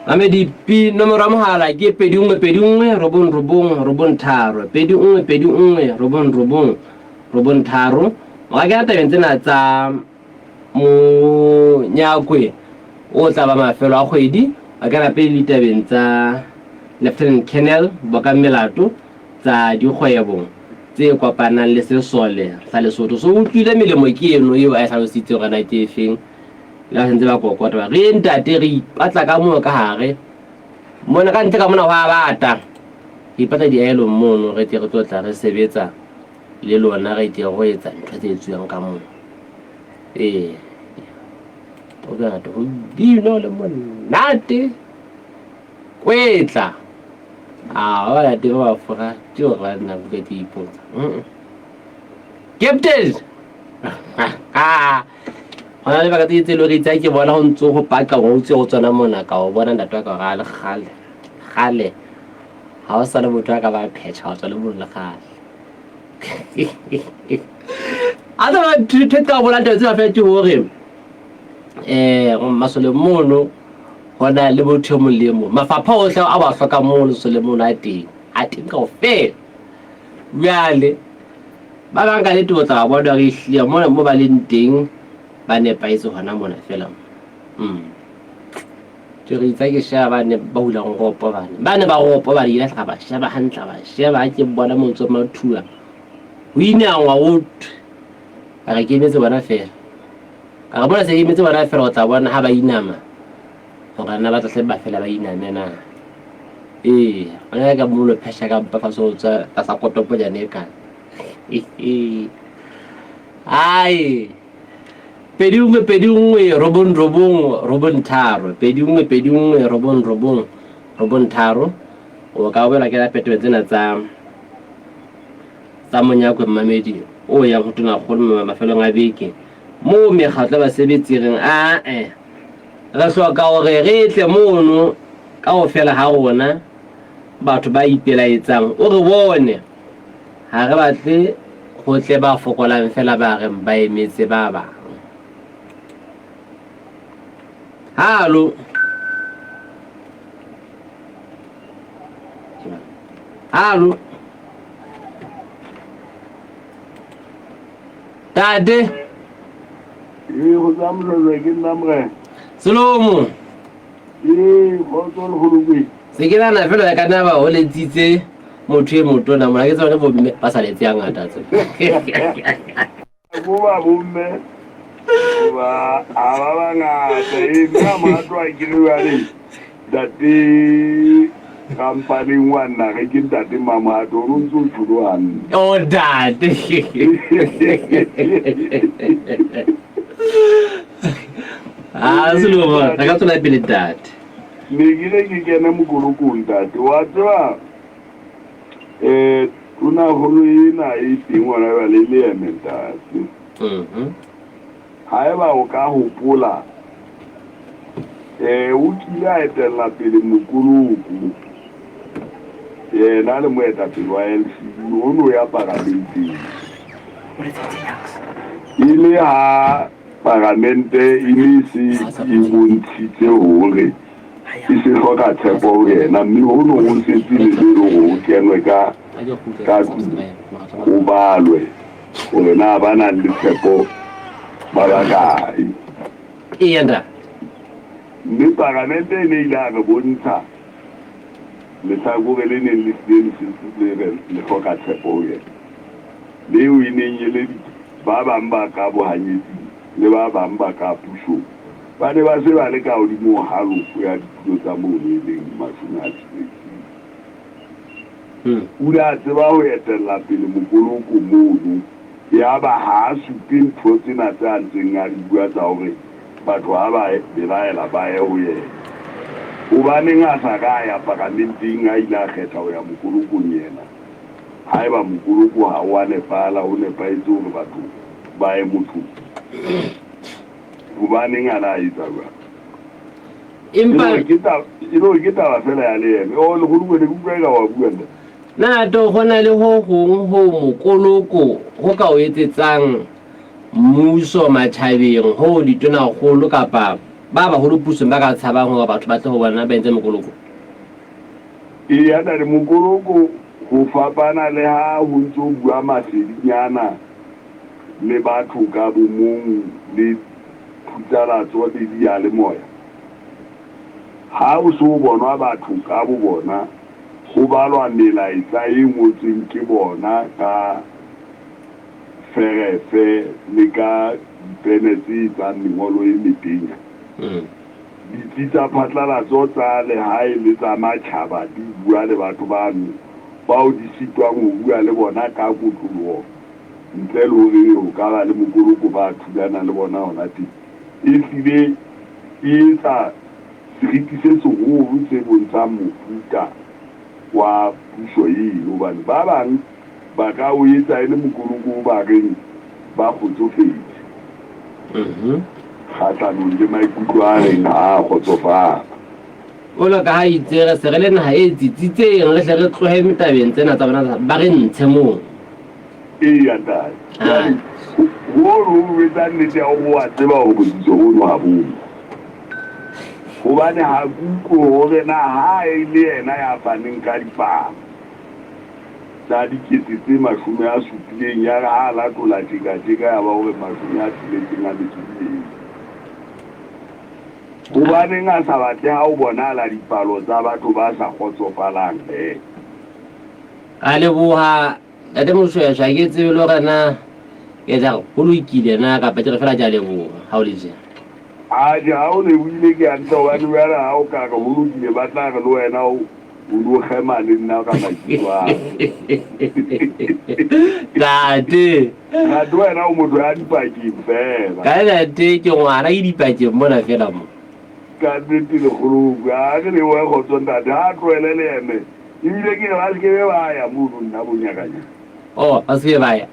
Mamedi pi nomoro ya mohala ke 21 21 9 9 9 3 21 21 9 9 9 3. O ka kena tabeng tsena tsa monyakwe o tla ba mafelo a kgwedi. O kena pele ditabeng tsa Lieutenant Colonel Bokang Melato tsa dikgwebo tse kopanang le sesole sa Lesotho. So utlwile melemo ke eno eo a e hlalositse hore na ke efeng. Le ba sentse ba kokota ba re ntate re ipatla ka moo ka hare mona ka ntle ka mona ho a bata. Re ipatla diaelong mono re tle re tlo tla re sebetsa le lona re tle go etsa ntho tse etsuwang ka moo. Ee. O ka rata ho bino le monate. Kwetla. A ba late ba ba fora ke hore ba nna buka ke ipotsa. Captain. Ho na le baka tse tse lori tsa ke bona ho ntse ho paka ho ntse ho tsona mona ka o bona ntate wa ka hore a le kgale. Kgale. Ha o sa le motho a ka ba phetha wa tswa le mono le kgale. A tseba ntho e ka bola taba tsena fela ke hore masole mono ho na le motho e mong le e mong. Mafapha ohle a ba hlokang mono lesole mono a teng. A teng kaofela. Jwale ba bang ka nnete o tla ba bona hore ehlile mona mo ba leng teng. Ba nepahetse hona mona feela. Ke re itsa ke sheba ba ne ba hulang ropo bane. Ba ne ba ropo ba ile tla ba sheba hantle ba sheba ha ke bona montso mathua. Ho inangwa o thwe. Ka re ke emetse bona feela. Ka re bona se ke emetse bona feela o tla bona ha ba inama. Hore na ba tla hle ba fela ba iname na. Ee, ona ka molo phesha ka mpa fa so tswa tlasa kotoponyane e kana. Ai. 2 1 2 1 9 9 9 3 2 1 2 1 9 9 9 3 o ka boela ke la petelo tsena tsa tsa monyakwe mmamedi o yang ho tonakgolo mafelong a beke moo mekgatlo ya basebetsi e reng ae re hloka hore re tle mono kaofela ha rona batho ba ipelaetsang o re bone Ha re batle ho tle ba fokolang feela ba reng ba emetse ba bang. Halo. Halo. Tate. Ee, go tsa mlolo ke nna morena. Selomo. Ee, kgotso le golokwe. Se ke nana fela ya ka nna ba o letsitse motho e motona mona ke tsone bomme ba sa letse ya ngata tse. Bo ba bomme ba a ba bangata e nna morato wa ke re jwale ntate kampaneng wa nna re ke ntate Mamohato o ntse o tjholo hantle. Oh ntate. Ah, Selomo, re ka tswela pele ntate. Ne ke ile ke kene mokolokong ntate wa tseba um tonakgolo ena e teng gona jwale e le eme ntate. Haeba o ka hopola um o kile a etella pele mokoloko yena le moetapele wa LCD o no ya paramenteng e le ha Paramente e ne e se e bontshitse hore e se hloka tshepo ho yena, mme ho no ho setse lebelo hore ho kenwe ka ka tlung ho balwe hore na ba nang le tshepo ba bakae. Eya, ntate. Mme paramente e ne ile a re bontsha lehlakore le neng le hlile le setse le re le hloka tshepo ho yena, leo e neng e le Ba bang ba ka bohanyetsing le ba bang ba ka pusong ba ne ba se ba le ka hodimo ho halofo ya ditulo tsa mono e leng 60. O ile a tseba ho etella pele mokoloko mono yaba ha a supe ntho tsena tse a ntseng a di bua tsa hore batho ha ba belaela ba ye ho yena. Hobaneng a sa ka a ya paramenteng a ile a kgetha ho ya mokolokong yena? Haeba mokoloko ha o a nepahala, ho nepahetse hore batho ba ye mothong. Hobaneng a ne a etsa jwalo? Empa E le hore ke taba feela ya leeme. Oh, lekgolo ne ke utlwa eka wa bua ntate. Na to ho na le ho hong ho mokoloko ho ka o etsetsang mmuso matjhabeng hoo ditonakgolo kapa ba baholo pusong ba ka tshabang hore batho ba tle ho bona ba entse mokoloko? Eya ntate, mokoloko ho fapana le ha ho ntso bua masedinyana le batho ka bo mong le phutsalatso le diyalemoya. Ha ho so bonwa batho ka bo bona, ho balwa melaetsa e ngotsweng ke bona ka ferefe le ka dipene tse etsang mengolo e metenya. Ditsi tsa phatlalatso tsa lehae le tsa matjhaba di bua le batho bano bao di sitwang ho bua le bona ka kotloloho ntle le hore ebe ho ka ba le mokoloko ba thulanang le bona hona teng. Ehlile e etsa seriti se seholo se bontshang mofuta wa puso eno hobane ba bang ba ka o etsa e le mokoloko o ba reng ba kgotsofetse kgahlanong le maikutlo a reng ha a kgotsofala. Jwalo ka ha itse re se re le naha e tsitsitseng, re hle re tlohe tabeng tsena tsa bona ba re ntshe moo. Eya ntate. Jwale hono ho etsa nnete ya hore wa tseba hore botsitso hono ha bo. Hobane ha ke utlwe hore na ha e le yena ya faneng ka dipalo. tsa 700,000, yare ha a latola tjeka-tjeka ya ba hore 62. Hobaneng a sa batle ha ho bonahala dipalo tsa batho ba sa kgotsofalang he? Ka leboha Ntate Moshoeshoe, ha ke tsebe le hore na ke tla re ho lokile na kapa ke re fela ke a leboha ha o le tjena. Atjhe, ha o lebohile ke hantle hobane jwale ha o ka re ho lokile ba tla re le wena o o no kgema le nna ka maikutlo ao. Ntate. Ntate wena o motho ya dipakeng fela. Ka ntate ke ngwana ke dipakeng mona fela mo. Ka nnete lekgoloko. A re lebohe kgotso ntate. Ha a tlohele leeme. Ebile ke re ba se ke be ba ya mono nna bonyakanyaka. Oh, ba se ke ba ya.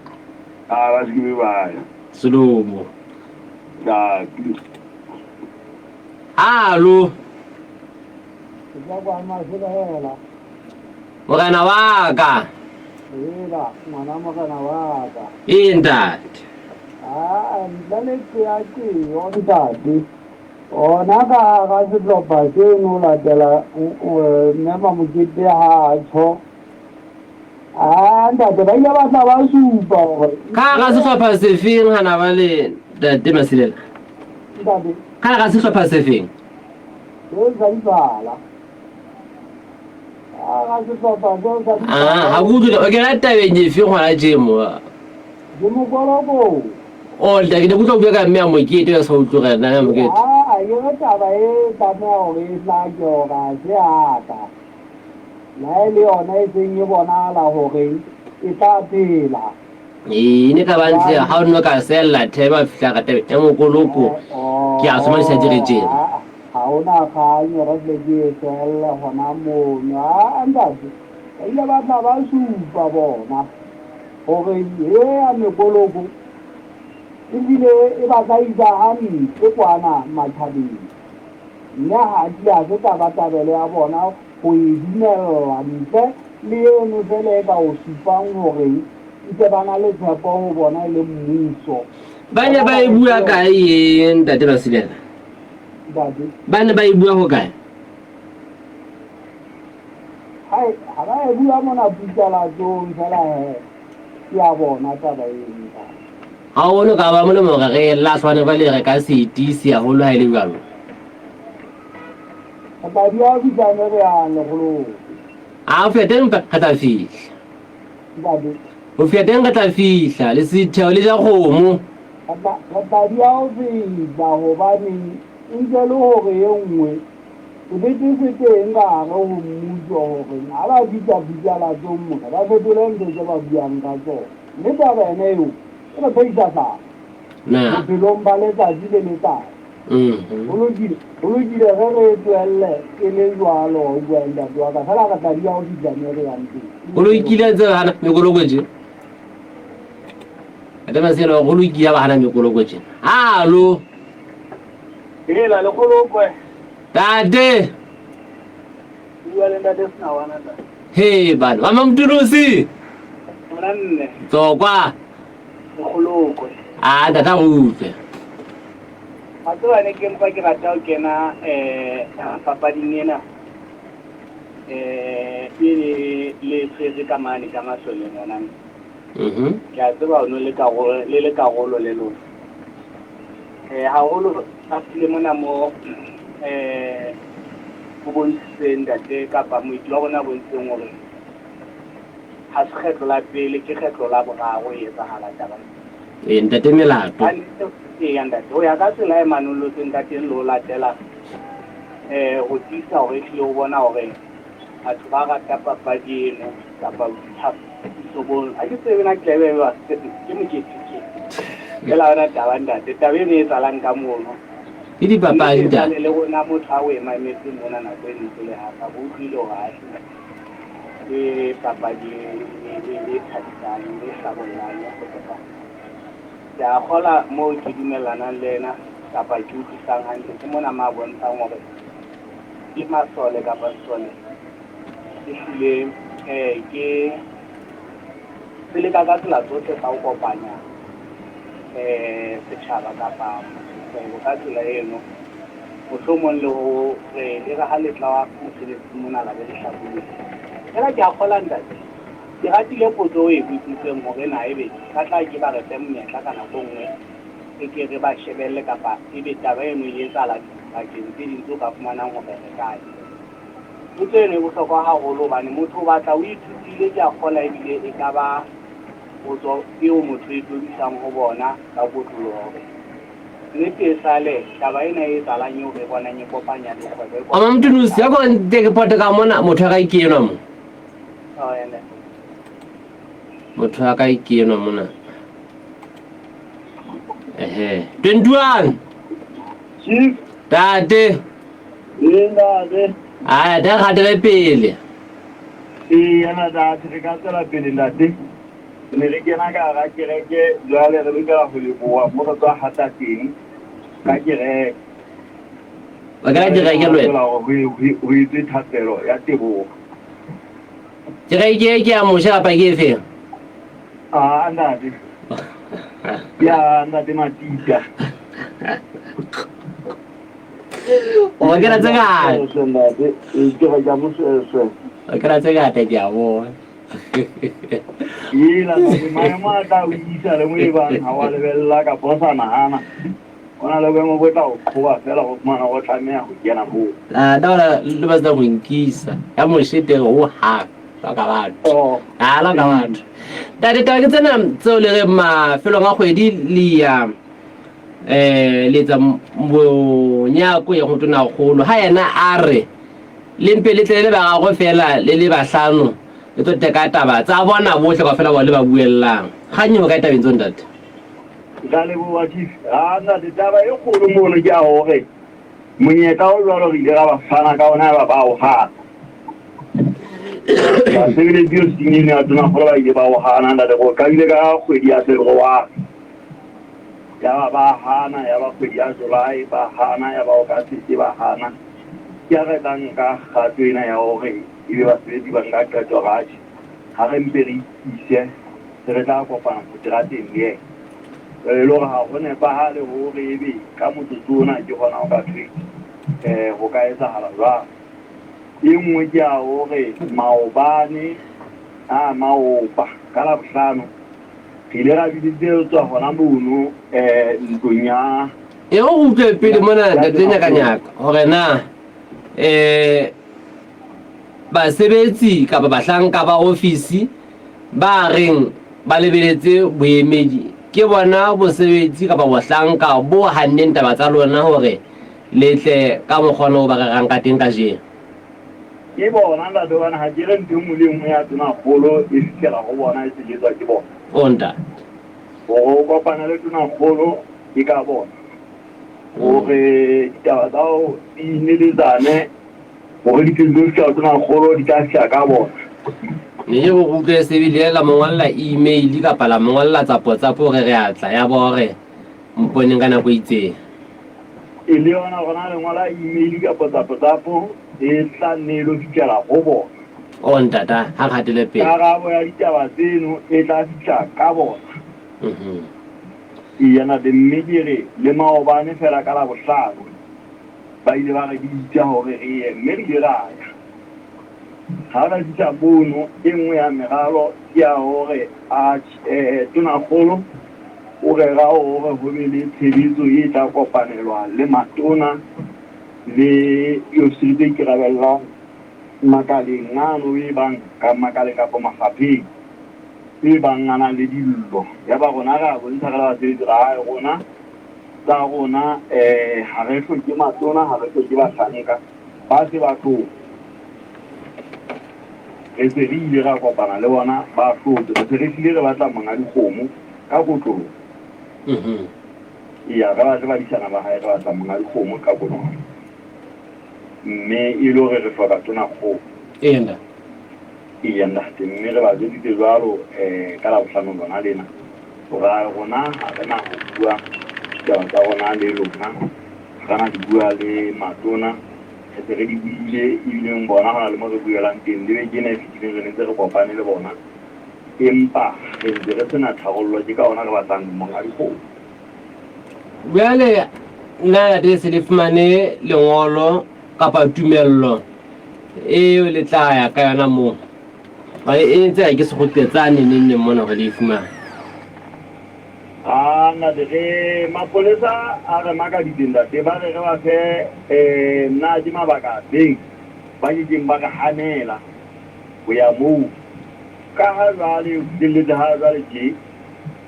A ba se ke be ba ya. Selomo. Ntate. Alo. Morena wa ka. Hela, ngwana morena wa ka. Ee, ntate. Aa, ntle le qeaqeo, ntate. Ona ka hara sehlopha seno latela Mme Mamokete ha a tjho. Aa, ntate, ba ile ba tla ba supa hore. Ka hara sehlopha sefeng hana ba le ntate Masilela? Ntate. Ka hara sehlopha sefeng? Seo sa diphala. Ka sehlopha seo sa diphala. Ah, ha ke utlwile. O kena tabeng efe gona tje mo? Ke mokoloko. O ntate, ke ne ke utlwa o bua ka mme a mokete o sa utlwe gore na ya mokete. Ah, ke re taba e tlameha hore e hlake hore ha se ya ka. Le ha e le yona e seng e bonahala hore e tla phela. Ee, ne ka ba ntle ha o nno ka sella thebe a fihla ka tabeng ya mokoloko ke a soma disa dire tjena. Ha hona kgang re tle ke e felle hona mono. Aa ntate, ba ile ba tla ba supa bona hore e ya mekoloko ebile e ba tla isa hampe kwana matjhabeng. Mme ha tlile ha se tabatabelo ya bona ho e dumella ntle le eno fela e ka o supang hore ntse ba na le tshepo ho bona e le mmuso. Ba ne ba e bua kae ye ntate Masilela? Ntate. Ba ne ba e bua ho kae? Hai, ha ba e bua mona putalatsong fela he. Ke ya bona taba eno ntate. Ha o no ka ba molemo hore re lahlwane jwale re ka se tiise haholo ha e le jwalo. Re tla di a fihla me re yang lekgolong. A ho fihla teng re tla fihla. Ntate. Ho fihla teng re tla fihla lesitheo le ja kgomo. Re tla di a ho fihla hobaneng ntse le hore e nngwe sebete se teng ka hare ho mmuso hore ha ba fihla phutlalatsong mona ba fetole ntho tse ba buang ka tsona. Mme taba ena eo e re phehisa tlala bophelong ba letsatsi le letsatsi. Ho lokile, ho lokile ge re e tlohelle e le jwalo, wa utlwa ntate wa ka, fela re tla di ya ho fihla me re yang teng. Ho lokile tse hana mekoloko tje. Ate Masela ho lokile ba hana mekoloko tje. Alo. Hela lekgolokwe. Tate. Bua le ntate Senawana ntate. He bana, mama Mtulusi. Ngwana mme. Tsokwa. Lekgolokwe. A tata go utlwe. Wa tseba ne ke mpa ke rata ho kena eh papading ena eh e le tshwere ka mane ka masoleng ngwana mme. Ke a tseba o no le karolo le le karolo le lona. Eh haholo a file mona mo eh ho bontshitseng ntate kapa moeti wa rona a bontshitseng hore ha se kgetlo la pele ke kgetlo la boraro e etsahala taba ena. Ee, ntate Melato. Ka nnete, eya ntate, ho ya ka tsela e manolotseng ka teng le ho latela um ho tiisa hore ehlile o bona hore batho ba rata papadi eno kapa boithabiso bono. Ha ke tsebe na ke tla be ba ke mokete ke. Fela yona taba ntate, taba eno e etsahalang ka mono. Ke dipapadi ntate. Le rona motho a o e mametse mona nako e ntse le haka, bo utlwile hore ha ke papadi e thabisang, e hlabollang, e kgotsofatsang. Ke a kgola moo ke dumellanang le ena kapa ke utlwisang hantle ke mona ma bontshang hore ke masole kapa sesole ehlile ke se leka ka tsela tsohle tsa ho kopanya setjhaba kapa kgwebo ka tsela eno. Mohlomong le ho re e re ha le tla mosebetsing mona la be le hlabollohile. Fela ke a kgola ntate. Ke ratile potso o e botsitseng hore na ebe ba tla ke ba re fe monyetla ka nako e nngwe re ke re ba shebelle kapa ebe taba eno e etsahala dibakeng tse ding tseo ka fumanang hore re kae. Potso eno e bohlokwa haholo hobane motho o batla o ithutile ke a kgola ebile e ka ba potso eo motho e tobisang ho bona ka kotloloho hore nnete e sale taba ena e etsahalang eo re bonang e kopanya dikgwebo e Mama Mtunusi, ya ko nte ke pote ka mona motho ya kae ke enwa mo. Oh, ene. Motho ya kae ke enwa mona. Ehe. 21. Chief. Tate. Ee, ntate. Aya, te gatele pele. Ee, ntate, re ka tswela pele ntate. Re ne re kena ka hara kereke jwale re lokela ho leboha mo re tswa hata teng ka kereke. Ba kena kereke le wena? Hore ho etswe thapelo ya teboho. Kereke e ke ya Moshe kapa ke efe? Ah, ntate. Ya ntate Matita. O kena tse ngata. Ntate, kereke ya Mosweswe. O kena tse ngata ke a bona. Ela maemo a tla o isa le mo e bang ha wa lebella kapa o sa nahana. O na le boemo bo tla o qhoba fela go fumana go tlameha ho kena moo. Ah, nna ona le ba sena go nkisa. Ya Moshe teng ho hang. La ka batho. Oh. Ah, la ka batho. Ntate, taba ke tsena tseo le reng mafelong a kgwedi le ya eh le etsa bonyako ya go tonakgolo. Ha yena a re le mpe le tle le ba gagwe fela le le bahlano le tlo teka taba tsa bona bohle kaofela bao le ba buellang. Kgang e ho kae tabeng tseo ntate? Ra leboha Chief. Ha ntate taba e kgolo mono ke ya hore monyetla o jwalo re ile ra ba fana ka ona ba ba o hana. Basebeletsi ofising eno ya tonakgolo ba ile ba o hana ntate go qadile ka kgwedi ya February. Ya ba ba hana ya ba kgwedi ya July ba hana ya ba August ba hana. Ke ha re tla nka kgato ena ya hore ebe basebetsi ba nka qeto atjhe ha re mpe re ikise re tla kopana seterateng le yena. E le hore ha ho nepahale hore ebe ka motsotso ona ke hona ho ka thwe um ho ka etsahala jwang. E nngwe ke ya hore maobane a maopa ka Labohlano re ile ra biditsetswa hona mono um ntlong ya E o utlwe pele mona ntate Nyakanyaka hore na um basebetsi kapa bahlanka ba ofisi ba reng ba lebeletse boemedi ke bona bosebetsi kapa bohlanka bo hanneng taba tsa lona hore le tle ka mokgwa o ba rerang ka teng kajeno. Ke bona ntate hobane ha ke re ntho e nngwe le e nngwe ya tonakgolo e fihlela ho bona e sebetswa ke bona. O ntate. Hore o kopane le tonakgolo ke ka bona. Hore ditaba tsa hao di ineletsane hore di tle di fihla ho tonakgolo di tla fihla ka bona. Ne ke go utlwe se bile la mo ngolla email kapa la mo ngolla tsa WhatsApp hore re a tla ya ba hore mponeng ka nako e itseng. E le yona rona re ngola email kapa tsa WhatsApp e tla nne e lo fihlela ho bona. O ntata ha re hatele pele. Karabo ya ditaba tseno e tla fihla ka bona. Eya ntate mme ke re le maobane fela ka Labohlano ba ile ba re bitsa hore re ye mme re ile ra ya. Ha re fihla mono e nngwe ya meralo ke ya hore a tonakgolo o rera hore ho be le tshebetso e tla kopanelwa le matona le diofisiri tse ikarabellang makaleng ano e bang ka makaleng kapa mafapheng e bang a na le dillo. Ya ba rona re a bontsha re le basebetsi ra hae rona tsa rona ha re hloke matona ha re hloke bahlanka ba se ba hlotse. Re se re ile ra kopana le bona ba hlotse. Re se re hlile re batla monga dikgomo ka kotloloho. Eya, re batle badisana ba hae re batla monga dikgomo ka kotloloho. Mme e le hore re hloka tonakgolo. Eya ntate. Eya ntate, mme re ba jwetsitse jwalo ka Labohlano lona lena hore rona ha re na ho bua ditaba tsa rona le lona, ha re na di bua le matona, re se re di buile ebileng bona hona le mo re buelang teng. Le beke ena e fetileng re ne ntse re kopane le bona, empa re ntse re sena tharollo. Ke ka hona re batlang monga dikgomo. Bjale nna ntate se le fumane lengolo kapa tumello eo le tla ya ka yona moo? Ba e ntse ha ke se kgutletsane neng neng mona hore le e fumane. A ntate re mapolesa a re makaditse ntate ba re re ba fe um na ke mabaka afeng ba ke keng ba re hanela ho ya moo ka ha jwale o fihlelletse ha jwale tje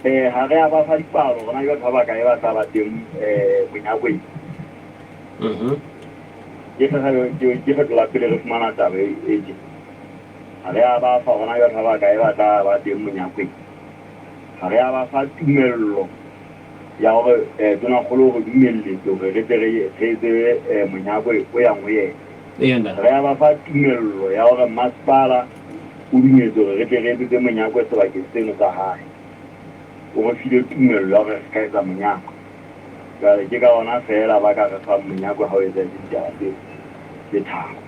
um ha re a ba fa dipalo rona ke batho ba bakae ba tla ba teng um monyakweng. Ke kgetlo la pele re fumana taba e tje. Ha re a ba fa hore na ke batho ba bakae ba tla ba teng monyakweng. Ha re a ba fa tumello ya hore tonakgolo o re dumelletse hore re tle re etse monyakwe o yang ho yena. Ha re a ba fa tumello ya hore masepala o dumetse hore re tle re etsetse monyakwe sebakeng seno sa hae. O re file tumello ya hore re ka etsa monyakwe. Jwale ke ka ona feela ba ka re fang monyakwe ha o etsahetse ditaba tseo tse tharo.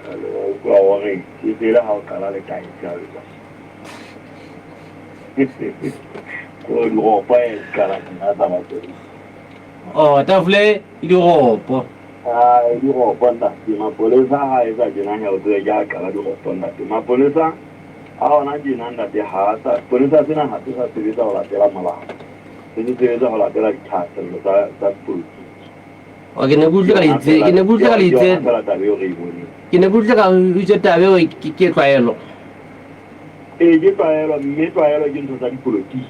Jwale wa utlwa hore e se le ha o qala le taese ha o etsa so. Ko diropo e di qala nna tsa batho. Oh, tafole e diropo. Ah, e diropo ntate. Mapolesa ha etsa tjena he o tsebe ke a qala diropo ntate. Mapolesa a hona tjena ntate ha sa sepolesa sena ha se sa sebetsa ho latela molao. Se se sebetsa ho latela dithahasello tsa tsa dipolotiki. O ke ne ke utlwe ka itse, ke ne ke utlwe ka itse. Fela taba eo re e boneng. Ke ne ke utlwe ka itse taba eo ke tlwaelo. Ee, ke tlwaelo mme tlwaelo ke ntho tsa dipolotiki.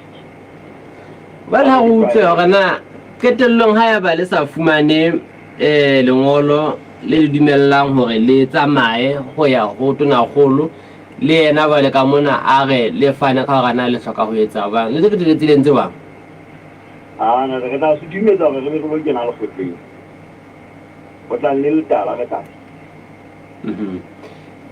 Jwale ha re utlwe hore na qetellong ha eba le sa fumane eh lengolo le le dumellang hore le tsamaye ho ya ho tonakgolo le yena jwale ka mona a re le fane ka hore na le hloka ho etsa jwang. Le tlo qetelletse le entse jwang? A na re tla sutumetsa hore re be re lo kena lekgotleng. Ho tla le letala re tla.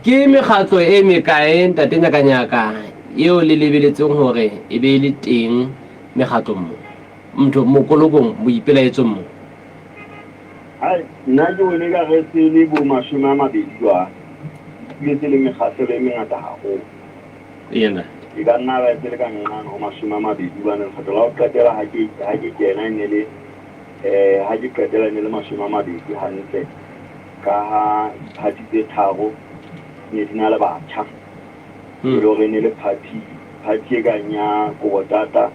Ke mekgatlo e mekae ntate Nyakanyaka eo le lebeletseng hore e be e le teng mekgatlong mo? Motho mokolokong boipelaetsong mo? Hai, nna ke bone ka re se le bo 20 jwale. Ebile se le mekgahlelo e mengata haholo. Ena. E ka nna ba se le ka nqane ho 20 hobane lekgetlo la ho qetela ha ke ha ke kena e ne le eh ha ke qetela e ne le 20 hantle ka ha diphathi tse tharo ne di na le batjha. E le hore e ne le party party e kang ya Kobotata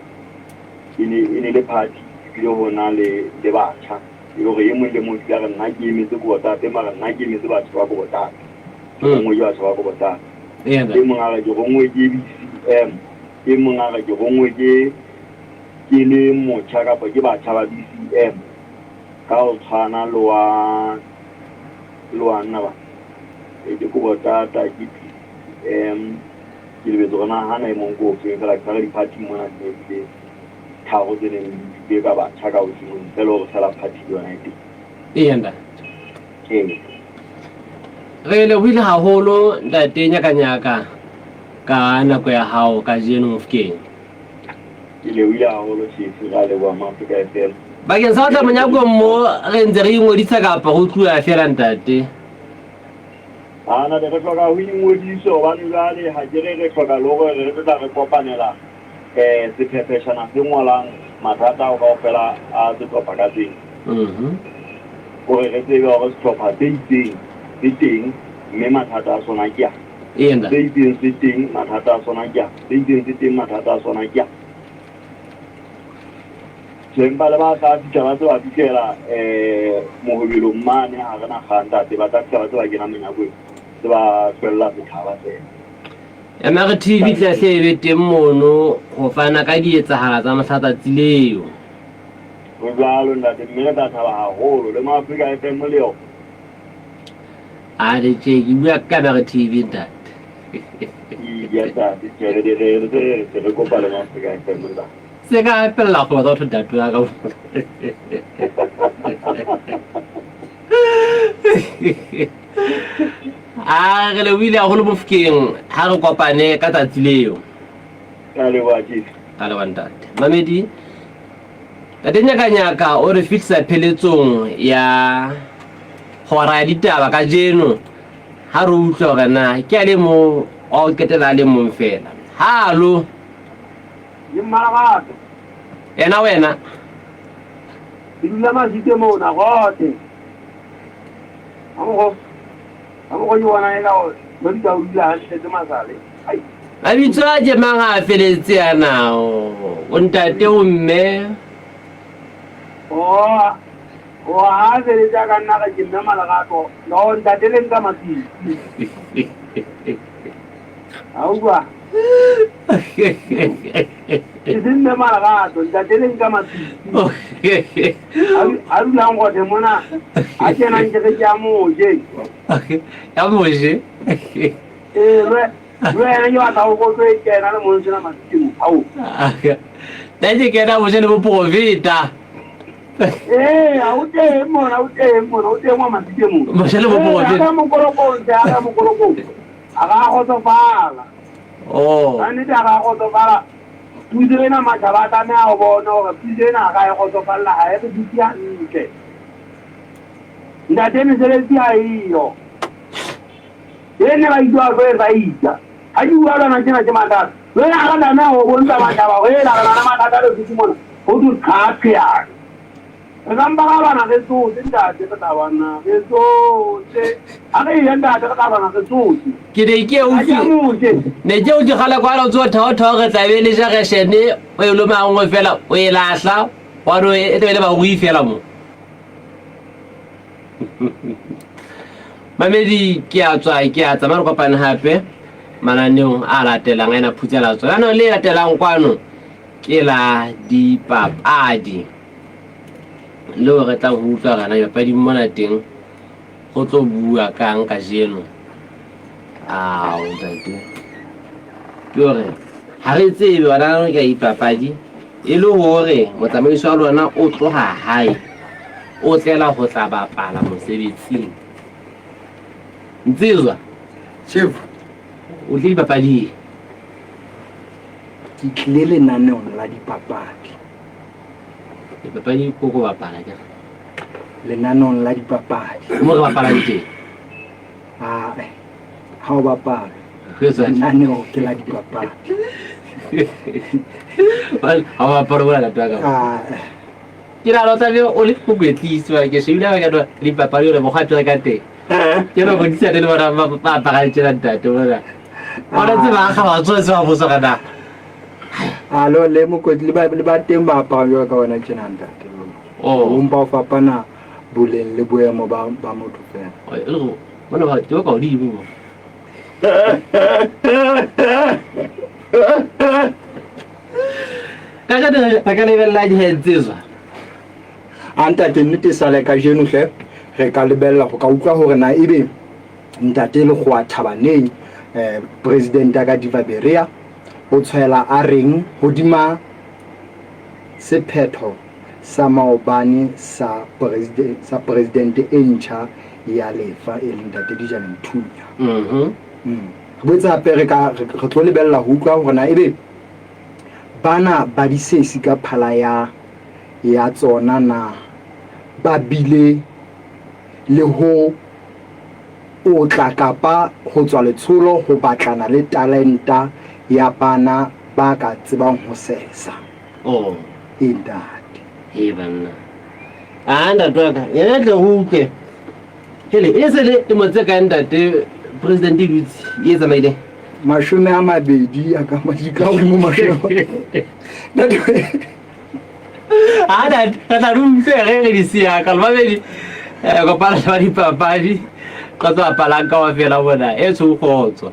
e ne e ne le party ebile ho na le le batjha. E le hore e mong le mong a re nna ke emetse Kobotata mara nna ke emetse batho ba Kobotata. Ke rongwe ke batho ba Kobotata. E mong a re ke rongwe ke BCM, e mong a re ke rongwe ke ke le motjha kapa ke batjha ba BCM ka ho tshwana le wa le wa nna ba e ke Kobotata ke BCM ke lebetse hore na hana e mong ke ofeng fela ke tshware di-party mona di ne di le tharo tse neng di ka batjha ka hodimo ntle le hore fela party le yona e teng. Eya ntate. Ee. Re lebohile haholo ntate Nyakanyaka ka nako ya hao kajeno Mofokeng. Ke lebohile haholo Chief, ra leboha Maafrika FM. Bakeng sa ho tla monyakong mo re ntse re ingodisa kapa ho tluwa fela ntate? A ntate re hloka ho ingodisa hobane jwale ha ke re re hloka le hore re tlo tla re kopanela um sephepheshana se ngolang mathata ao kaofela a sehlopha ka seng. Hore re tsebe hore sehlopha se itseng se teng mme mathata a sona ke a. Se itseng se teng mathata a sona ke a. Se itseng se teng mathata a sona ke a. Tjhe, empa le ba tla fihla ba se ba fihlela um mohobelong mane ha re na kgang ntate, ba tla fihla ba se ba kena monyakweng se ba hlwella sethaba fela. MRTV tla hle e be teng mono ho fana ka dietsahala tsa mohla tsatsi leo. Ho jwalo ntate, mme re tla thaba haholo le Maafrika FM le yona. A le tje ke bua ka MRTV ntate. Iya ntate, tje re re re re re kopa le Maafrika FM ntate. Se ka pella go batho ntate wa ka. A re lebohile haholo Mofokeng ha re kopane ka tsatsi leo. Ka leboha Chief. Ka leboha ntate. Mamedi Ntate Nyakanyaka o re fihlisa pheletsong ya hora ya ditaba kajeno ha re utlwa hore na ke a le mong wa ho qetela a le mong fela. Halo. Ke mmalabatho. Ena wena. Ke dula Masite mona gote. Amgo. Ka mokgwa ke bona e ka gore no di ka o dula hantle tse masale. Ai. Mabitso a ke mang a feletse ana? O ntate o mme. Oh, o ha a feletse a ka nna re ke mme Malerato. No, ntate le nka Masisi. A utlwa? E seng mme Malerato, ntate le nka Masisi. A dulang gothe mona, a kenang ke re ke a moje. Ya moje. Ee, le wena ke batla go go tlo e kena le mong sena masimo. Ao. Nna ke kena moje le boprofeta. Ee, a o teng mona, o teng mona, o teng wa masike mona. Moje le boprofeta. Ee, a ka mokolokong, a ka mokolokong. A ga a kgotsofala. Oh. Ka nnete a ga a kgotsofala. Puso ena matjhaba a tlameha ho bona hore puso ena ga e kgotsofalla, ha e re dutse hantle. Ntate mesebetsi ha eyo. E ne ba itse tlo e raisa. Ha ke bua lona tjena ke mathata. Jwale ha re tlameha ho bontsha matjhaba hore ela re na le mathata Lesotho mona, ho thwe qhaqheyana. Re ka mpa ra lwana re tsotse ntate, re tla lwana re tsotse. Ha re ye ntate, re tla lwana re tsotse. Ke ne ke Ha ke utlwe ne ke utlwe kgale kwana o tsoa thao-thao re tla be le ja reshene o e loma nngwe fela o e lahla wa no e tla be le barui fela mo. Mamedi ke a tswa ke a tsamaya re kopane hape mananeong a latelang a ena phutselatso. Jaanong le latelang kwano ke la dipapadi. Leo re tlang ho utlwa rana dipapading mona teng go tlo bua kang kajeno. Ao ntate. Ke hore ha re tsebe hona ke dipapadi e le hore motsamaisi wa lona o tloha hae o tlela ho tla bapala mosebetsing. Ntsizwa. Chief. O tle dipapading. Ke tlile lenaneong la dipapadi. Dipapadi ko go bapala ke. Lenaneong la dipapadi. Mo re bapalang teng. Ah, ha o bapala. Lenaneo ke la dipapadi. Ha o bapala bola lata ka. Ah. Ke ra lota be o le mokwetlisi wa ke shebile ba ka no dipapadi o le mokgwa tla ka teng. Ke no go disa le bona ba ba apara tjena ntate bona. Bona tse ba ga ba tswa tse ba botsa kana. Alo le mokwetli le ba le ba teng ba aparang jwalo ka wena tjena ntate. Oh. O mpa o fapana boleng le boemo ba ba motho fela. E le go bona ba ke ka godimo. Ka ka re ka lebella dihetsetswa. A ntate nnete sale kajeno hle re ka lebella go ka utlwa hore na ebe ntate Lekgowa Thabaneng eh, president ya ka Diva Berea o tshwela a reng hodima sephetho sa maobane sa president sa presidente e ntjha ya lefa e leng ntate Dijane Mthunya. Mhm. Re boetse hape re ka re re tlo lebella ho utlwa hore na ebe bana ba disesi ka phala ya ya tsona na ba bile le ho otla kapa ho tswa letsholo ho batlana le talenta ya bana ba ka tsebang ho sesa. Oh. E ntate. He banna. A ntate wa ka, yena tle go utlwe. Hele, e se le temo tse kae ntate president e dutse e tsamaile? 20 a ka madika godimo mashome. Ntate. A ntate, re tla re utlwe ge re di siya ka lobabedi. Eh, kopana le ba dipapadi. Kgotsa bapalang ka wa fela bona. E tsho kgotso.